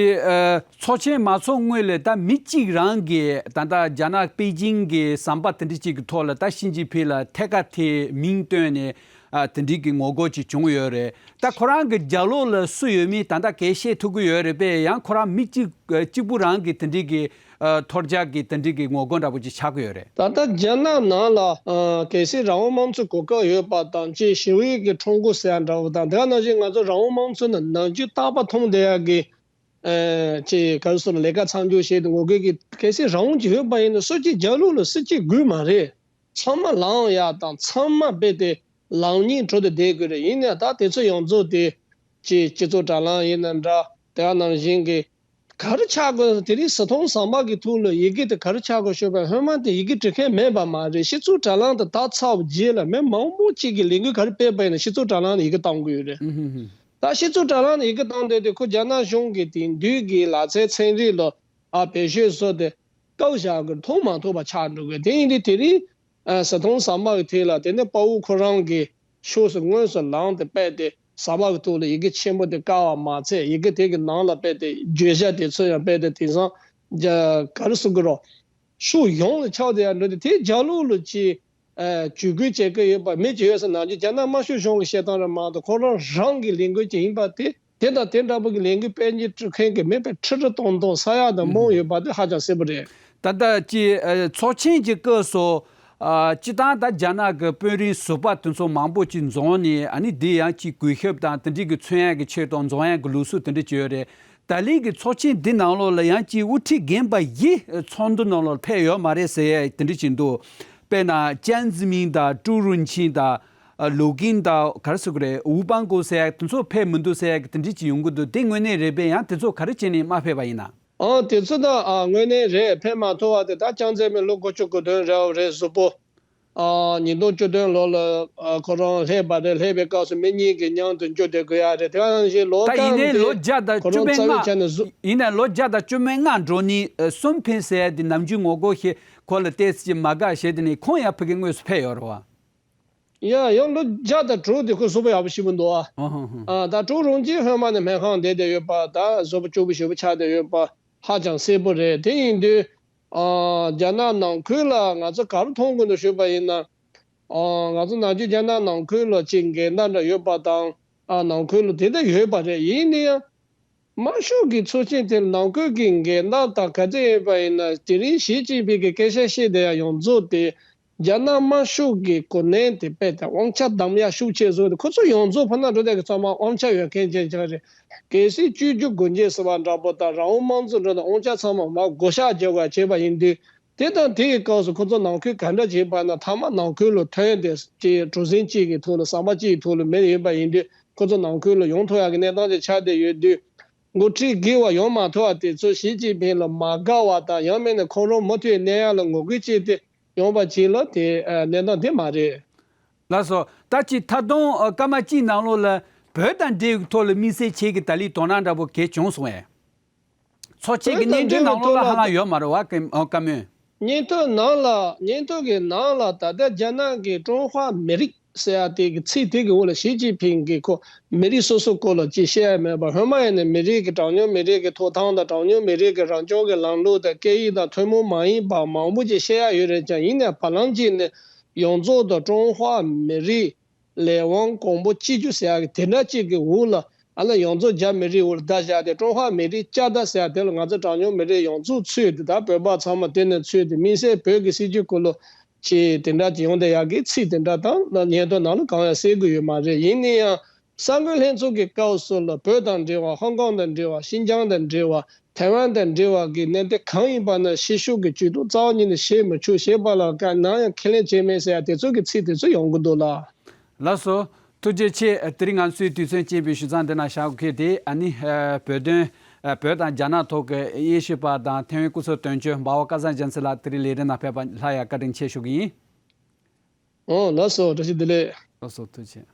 ཚོགས་ཆེན་མ་ཚོགས་སྔོན་ལ་ད་མི་གཅིག་རང་གིས་ད་ལྟ་རྒྱ་ནག་པེ་ཅིང་གི་ཟམ་པ་དེ་འདྲ་ཅིག་གི་ཐོག་ལ་ད་ཞི་ཅིན་ཕིང་ལ་ཐད་ཀར་དེ་མིང་བཏོན་ནས། ཨ། དེ་འདྲའི་གི་ངོ་རྒོལ་ཅིག་བྱུང་ཡོད་རེད། ད་ཁོ་རང་གི་རྒྱབ་ལོགས་ལ་སུ་ཡོད་མེད་ད་ལྟ་གས་བཤད་ཐུབ་ཀྱི་ཡོད་རེད་པས། ཡང་ཁོ་རང་མི་གཅིག་གཅིག་པུ་རང་གི་དེ་འདྲའི་གི་ཨ། ཐོར་རྒྱག་གི་དེ་འདྲའི་གི་ངོ་རྒོལ་འདྲ་པོ་ཅིག་ཆགས་ཀྱི་ཡོད་རེད། ད་ལྟ་རྒྱ་ནག་ནང་ལ་ཨ། གལ་སྲིད་རང་དབང་དམངས་གཙོ་གོ་སྐབས་ཡོད་པ་དང་ཅིག་ཞི་བའི་གི་ཁྲོམ་སྐོར་ཟེར་ཡ་འདྲ་པོ་དང་དེ་ག་ནང་བཞིན་ང་ཚོ་རང་དབང་དམངས་གཙོ་ནང་ནམ་རྒྱུན་རྟག་པར་མཐོང་བསྡད་ཡ་གི་ཨེ། ཅེས་ག་རེ་ཟེར་ལས་ཀ་མཚམས་འཇོག་བྱས་ཏེ་ངོ་རྒོལ་གྱི་གལ་སྲིད་རང་དབང་ཅིག་ཡོད་པ་ཡིན་ན་སུ་གཅིག་རྒྱབ་ལོགས་ལ་སུ་གཅིག་དགོས་མ་རེད། ཚང་མ་ལངས་ཡག་དང་ཚང་མ་རྦད་དེ་ལངས་སྙིང་བྲོ་དེ་བསྡད་དགོས་རེད། ཡིན་ནའང་ད་དེ་ཚོ་ཡོངས་རྫོགས་དེ་ཅེས་སྤྱི་ཚོགས་དྲ་ལམ་ཡིན་ན་འདྲ་དེ་ག་ནང་བཞིན་གྱི་ག་རེ་ཆགས་དགོས་དེ་རིང་ཟ་འཐུང་ཟ་མ་གི་ཐོག་ལ་ཡི་གེ་དེ་ག་རེ་ཆགས་དགོས་ཤོད་པ་སྔོན་མ་དེ་ཡི་གེ་འབྲི་མཁན་མེད་པ་མ་རེད། སྤྱི་ཚོགས་དྲ་ལམ་དེ་དག་ཚར་བ་རྗེས་ལ་མི་མང་པོ་གཅིག་གིས་ལས་འགུལ་ག་རེ་སྤེལ་པ་ཡིན་ན་སྤྱི་ཚོགས་དྲ་ལམ་ནས་ཡི་གེ་བཏང་དགོས་ཡོད་རེད། ད་སྤྱི་ཚོགས་དྲ་ལམ་ནས་ཡི་གེ་བཏང་བསྡད་དེ་ཁོ་རྒྱ་ནག་གཞུང་གི་དེང་དུས་ཀྱི་ལག་རྩལ་ཚན་རིག་ལ་ཨ་བེད་སྤྱོད་བཟོས་ཏེ་བཀག་བཞག་གི་མཐོང་མ་ཐུབ་པ་ཆགས་འགྲོ་གི། དེ་ཡིན་དུས་དེ་རིང་ཨ་ཟ་འཐུང་ཟ་མ་གི་ཐད་ལ་དེ་ནས་དཔའ་བོ་ཁོ་རང་གི་ཕྱོགས་སུ་དངོས་སུ་ལངས་ཏེ་རྦད་དེ་ཟ་མ་གི་ཐོག་ལ་ཡི་གེ་ཆེན་པོ་དེ་བཀག་པ་མ་ཚད་ཡི་གེ་དེ་གི་ནང་ལ་རྦད་དེ་བརྗོད་བྱ་དེ་ཚོ་ཡང་རྦད་དེ་དེང་སང་རྒྱ་ག་རེ་ཟེར་དགོས་རེད། ཕྱོགས་ཡོངས་ལ་ཁྱབ་བསྡད་ཡ་འགྲོ་དུས་དེའི་རྒྱབ་ལོགས་ལ་ཅིག་ཨ་བརྒྱུད་སྐུལ་བྱེད་ཀྱི་ཡོད་པ་མི་ཅིག་ཡོད་ཟེར་ནང་བཞིན་རྒྱ་ནག་དམར་ཤོག་གཞུང་གི་བཤད་སྟངས་རེད་མ་གཏོགས་ཁོ་རང་རང་གི་ལས་འགུལ་ཅིག་ཡིན་པ་དེ་དེ་དང་དེ་འདྲ་པོ་གི་ལས་འགུལ་སྤེལ་གྱི་འགྲོ་མཁན་གྱི་མི་དཔེ་ཁྲི་ཁྲི་སྟོང་སྟོང་ས་ཡ་དང་རྨོངས་ཡོད་པ་དེ་ཧ་ཅང་གསལ་པོ་རེད། ད་ལྟ་ཀྱི་ཨ་ཚོགས་ཆེན་གྱི་སྐབས་སུ་ཨ་སྤྱིར་བཏང་ད་རྒྱ་ནག་གི་དཔོན་རིགས་ཟུར་པ་དེ་ཚོ་མང་པོ་ཅིག་འཛོམས་ནས་ཨ་ནི་འདི་ཡང་ཅིག་གུས་ཞབས་དང་དེ་འདྲའི་གི་མཚོན་ཡ་གི་ཆེད་དུ་འཛོམས་ཡ་གི་ལུགས་སྲོལ་དེ་འདྲ་ཅིག་ཡོད་རེད། ད་ལན་གྱི་ཚོགས་ཆེན་འདི་ནང་ལོགས་ལ་ཡང་ཅིག་དབུ་ཁྲིད་རྒན་པ་བཞི་ཚོགས་འདུ་ནང་ལོགས་ཕེབས་ཡོད་མ་རེད་ཟེར་ཡ་དེ་འདྲ་ཅིག་འདུག་དཔེར་ན་ཅན་ཙི་མིང་དང་ཀྲུའུ་རུན་ཆིན་དང་ལུའུ་ཀིན་དང་ག་རེ་ཟེར་དགོས་རེད། ཝུའུ་པང་ཀོ་ཟེར་ཡ་དེ་ཚོ་ཕེབས་མི་འདུག་ཟེར་ཡ་དེ་འདྲ་ཅིག་ཡོང་གི་འདུག་དེ་དངོས་གནས་རེད་པས། ཡང་དེ་ཚོ་ག་རེ་བྱས་ནས་མ་ཕེབས་པ་ཡིན་ན། ཨང་དེ་ཚོ་ད་ཨ་དངོས་གནས་རེད། ཕེབས་མ་ཐུབ་པ་དེ་ད་ཅང་ཙེ་མིན་ལོ་དགུ་བཅུ་གོ་བདུན་རེད་པ་རེད། གཟུགས་པོ། ཨ་ཉིས་སྟོང་བཅུ་བདུན་ལོ་ལ་ཨ་ཁོ་རང་སླེབས་པ་རེད། སླེབས་པའི་སྐབས་སུ་མི་གཉིས་ཀྱི་མཉམ་དུ་འཇུ་བསྡད་དགོས་ཡ་རེད། དེ་ག་ནང་བཞིན་ལོ་ད་ཡིན་རྐང་ནའི་དེ་ལོ་བརྒྱ་དང་ཁོ་བཅུ་རང་མེད་རྩ་བའི་ཆ་ནས་བཟོ། ལྔ་ཡིན་ནའི་ལོ་བརྒྱ་དང་བཅུ་མེད་ལྔ་འགྲོ་ནི་ཨ་གསུམ་ཕན་ཟེར་ཡ་དེ་ནམ་རྒྱུན་ངོ་རྒོལ་ཞེས་ཁོ་ལ་ཏོག་ཙམ་མ་དགའ་བྱས་དེ་ནས་ཁོང་ཡང་ཕ་གི་དངོས་སུ་ཕེབས་ཡོད་རེད་པ། ཡ་ཡང་ལོ་བརྒྱ་དང་དྲུག་དེ་ཁོ་གཟུགས་པོ་ཡག་པོ་ཞེ་པོ་འདུག་ཨ། ཨ་ཧ་ཧ། ཨ་ད་ཀྲུའུ་རུན་ཆིན་སྔོན་མ་ནས་སྨན་ཁང་བསྡད་བསྡད་ཡོད་པ་ད་གཟུགས་པོ་སྐྱོ་པོ་ཞེ་པོ་ཆགས་བསྡད་ཡོད་པ་ཧ་ཅང་གསལ་པོ་རེད། དེ་ཡིན་དུས་ཨ་རྒྱ་ནག་ནང་ཁུལ་ལ་ང་ཚོ་ག་རེ་མཐོང་གི་འདུག་ཞུས་པ་ཡིན་ན། ཨ་ང་ཚོ་ནམ་རྒྱུན་རྒྱ་ནག་ནང་ཁུལ་ལ་ཅིག་འགལ་ཟླ་འདྲ་ཡོད་པ་དང་ཨ་ནང་ཁུལ་ལ་དེ་འདྲ་ཡོད་པ་རེད། ཡིན་ན་ཡང་། དམར་ཤོག་གི་ཚོགས་ཆེན་དེར་ནང་ཁུལ་གྱི་འགལ་ཟླ་དང་ག་ཚད་ཡོད་པ་ཡིན་ན་དེ་རིང་ཞི་ཅིན་ཕིང་གི་སྐད་ཆ་བཤད་བསྡད་ཡ་ཡོངས་རྫོགས་དེ་རྒྱ་ནག་དམར་ཤོག་གི་གོ་གནས་དེ་རྦད་དེ་དབང་ཆ་བསྡམ་ཡ་ཤུགས་ཆེ་བཟོས་ཏེ་ཁོ་ཚོ་ཡོངས་རྫོགས་ཕར་ནང་འགྲོ་བསྡད་ཀྱི་ཚང་མ་དབང་ཆ་ཡོད་མཁན་ཅན་ཅིག་རེད། གལ་སྲིད་བཅོས་བསྒྱུར་དགོས་འབྱེད་ཟེར་བ་འདྲ་པོ་དང་རང་དབང་དམངས་གཙོ་འདྲ་དང་དབང་ཆ་ཚང་མ་མར་བགོ་བཤའ་རྒྱག་དགོས་བྱས་པ་ཡིན་དུས། དེ་དང་དེའི་སྐབས་སུ་ཁོ་ཚོ་ནང་ཁུལ་ག་འདྲ་བྱས་པ་ན་མཐའ་མ་ནང་ཁུལ་ལ་ཐོན་ཏེ་ཅིག་གྲུ་གཟིངས་གཅིག་གི་ཐོག་ལ་ཟམ་པ་གཅིག་གི་ཐོག་ལ་མེད་ཡོད་པ་ཡིན་དུས་ཁོ་ཚོ་ནང་ཁུལ་ལ་ཡོང་ཐུབ་ཡག་གི་གནས་སྟངས་ཅིག་ཆགས་བསྡད་ཡོད་དུས། འགོ་ཁྲིད་སྒེར་བ་ཡོང་མ་ཐུབ་པ་དེ་ཚོ་ཞི་ཅིན་ཕིང་ལ་མ་དགའ་བ་དང་ཡང་མིན་ན་ཁོང་རང་མུ་མཐུད་གནས་ཡག་ལ་ངོ་རྒོལ་བྱས་ཏེ་ཡོང་བ་ཅིག་ལ་དེ་གནས་སྟངས་དེ་མ་རེད། ལགས་སོ། ད་ཅི་ད་དུང་ཨ་སྐར་མ་གཅིག་ནང་ལོགས་ལ་བོད་དང་འབྲེལ་བའི་ཐོག་ལ་དམིགས་བསལ་ཁྱེད་ཀྱི་ད་ལན་དོ་སྣང་འདྲ་པོ་གལ་བྱུང་སོང་ངས། ཚོགས་ཆེན་གྱི་བོད་དང་སྙན་ཐོའི་འབྲེལ་ནང་ལོགས་ལ་ཧ་ལམ་ཡོད་མ་རེད་པ། ཀ་ཨ་ཀ་མོན། སྙན་ཐོ་ནང་ལ་སྙན་ཐོ་གི་ནང་ལ་ད་ལྟ་རྒྱ་ནག་གི་ཀྲུང་ཧྭ་མི་རིགས་ཟེར་ཡ་དེ་གི་ཚིག་དེ་གི་འོག་ལ་ཞི་ཅིན་ཕིང་གིས་ཁོ་མི་རིགས་སོ་སོ་སྐོར་ལ་ཅིག་བཤད་ཡ་མེད་པ། སྔོན་མ་ཡིན་ན་མི་རིགས་ཀྱི་གྲངས་ཉུང་མི་རིགས་ཀྱི་ཐོབ་ཐང་དང་གྲངས་ཉུང་མི་རིགས་ཀྱི་རང་སྐྱོང་གི་ལམ་ལུགས་དང་སྐད་ཡིག་དང་ཐུན་མོང་མ་ཡིན་པ་མང་པོ་ཅིག་བཤད་ཡ་ཡོད་རེད་ཀྱང་ཡིན་ནའི་བར་ལམ་ཅིག་ནས་ཡོངས་རྫོགས་དུ་ཀྲུང་ཧྭ་མི་རིགས་ལས་དབང་གོང་བུ་གཅིག་གྱུར་ཟེར་ཡག་གི་དེ་འདྲ་གཅིག་གི་འོག་ལ་ཨ་ལ་ཡོངས་རྫོགས་རྒྱ་མི་རིགས་འོག་ལ་བསྡད་བཞག་སྟེ་ཀྲུང་ཧྭ་མི་རིགས་ཅ་ད་ཟེར་ཡག་དེ་ལ་ང་ཚོ་གྲངས་ཉུང་མི་རིགས་ཡོངས་རྫོགས་ཚུད་དེ་ད་བོད་པ་ཚང་མ་དེ་ནས་ཚུད་དེ་དམིགས་བསལ་བོད་ཀྱི་སྲིད་ཇུས་སྐོར་ལ་ཅིག་དེ་འདྲ་ཅིག་ཡོང་བསྡད་ཡག་གི་ཚིག་དེ་འདྲ་དང་སྙན་ཐོ་ནང་ལ་གང་ཡང་གསལ་གི་ཡོད་མ་རེད། ཡིན་ན་ཡང་གསར་འགོད་ལྷན་ཚོགས་ཀྱི་སྐབས་སུ་ལ་བོད་དང་འབྲེལ་བ་ཧོང་ཀོང་དང་འབྲེལ་བ་ཤིན་ཅང་དང་འབྲེལ་བ་ཐའེ་ཝན་དང་འབྲེལ་བ་གི་གནད་དོན་གང་ཡིན་པ་ན་ཕྱི་ཕྱོགས་ཀྱི་ཇུས་གཏོགས་རྩ་བ་ཉིད་ནས་བྱེད་མི་ཆོག་བྱས་པ་ལ་དཀའ་ནམ་ཡང་ཁས་ལེན་བྱས་མེད་ཟེར་ཡ་དེ་ཚོ་གི་ཚིག་དེ་ཚོ་ཡོང་གི་འདུག་ལ། ལགས་སོ། ཐུགས་རྗེ་ཆེ། དེ་རིང་ང་ཚོའི་དུས་ཚོད་སྐྱེལ་བའི་ཞུ་མཚམས་འདི་ན་བཞག་གི། དེ་ཨ་ནི་བོད་དོན། བོད་དང་རྒྱ་ནག་ཐོག་གི་དབྱེ་ཞིབ་པ་དང་ཐེ་ཝན་སྐུ་ཚབ་དོན་གཅོད་འབའ་བ་སྐལ་བཟང་རྒྱལ་མཚན་ལགས་དེ་རིང་ལས་རིམ་ནང་ཕེབས་པ་ལྷག་ཡ་བཀའ་དྲིན་ཆེ་ཞུ་གི་ཡིན། ཨོ་ལགས་སོ། བཀྲ་ཤིས་བདེ་ལེགས། ལགས་སོ། ཐུགས་རྗེ་ཆེ།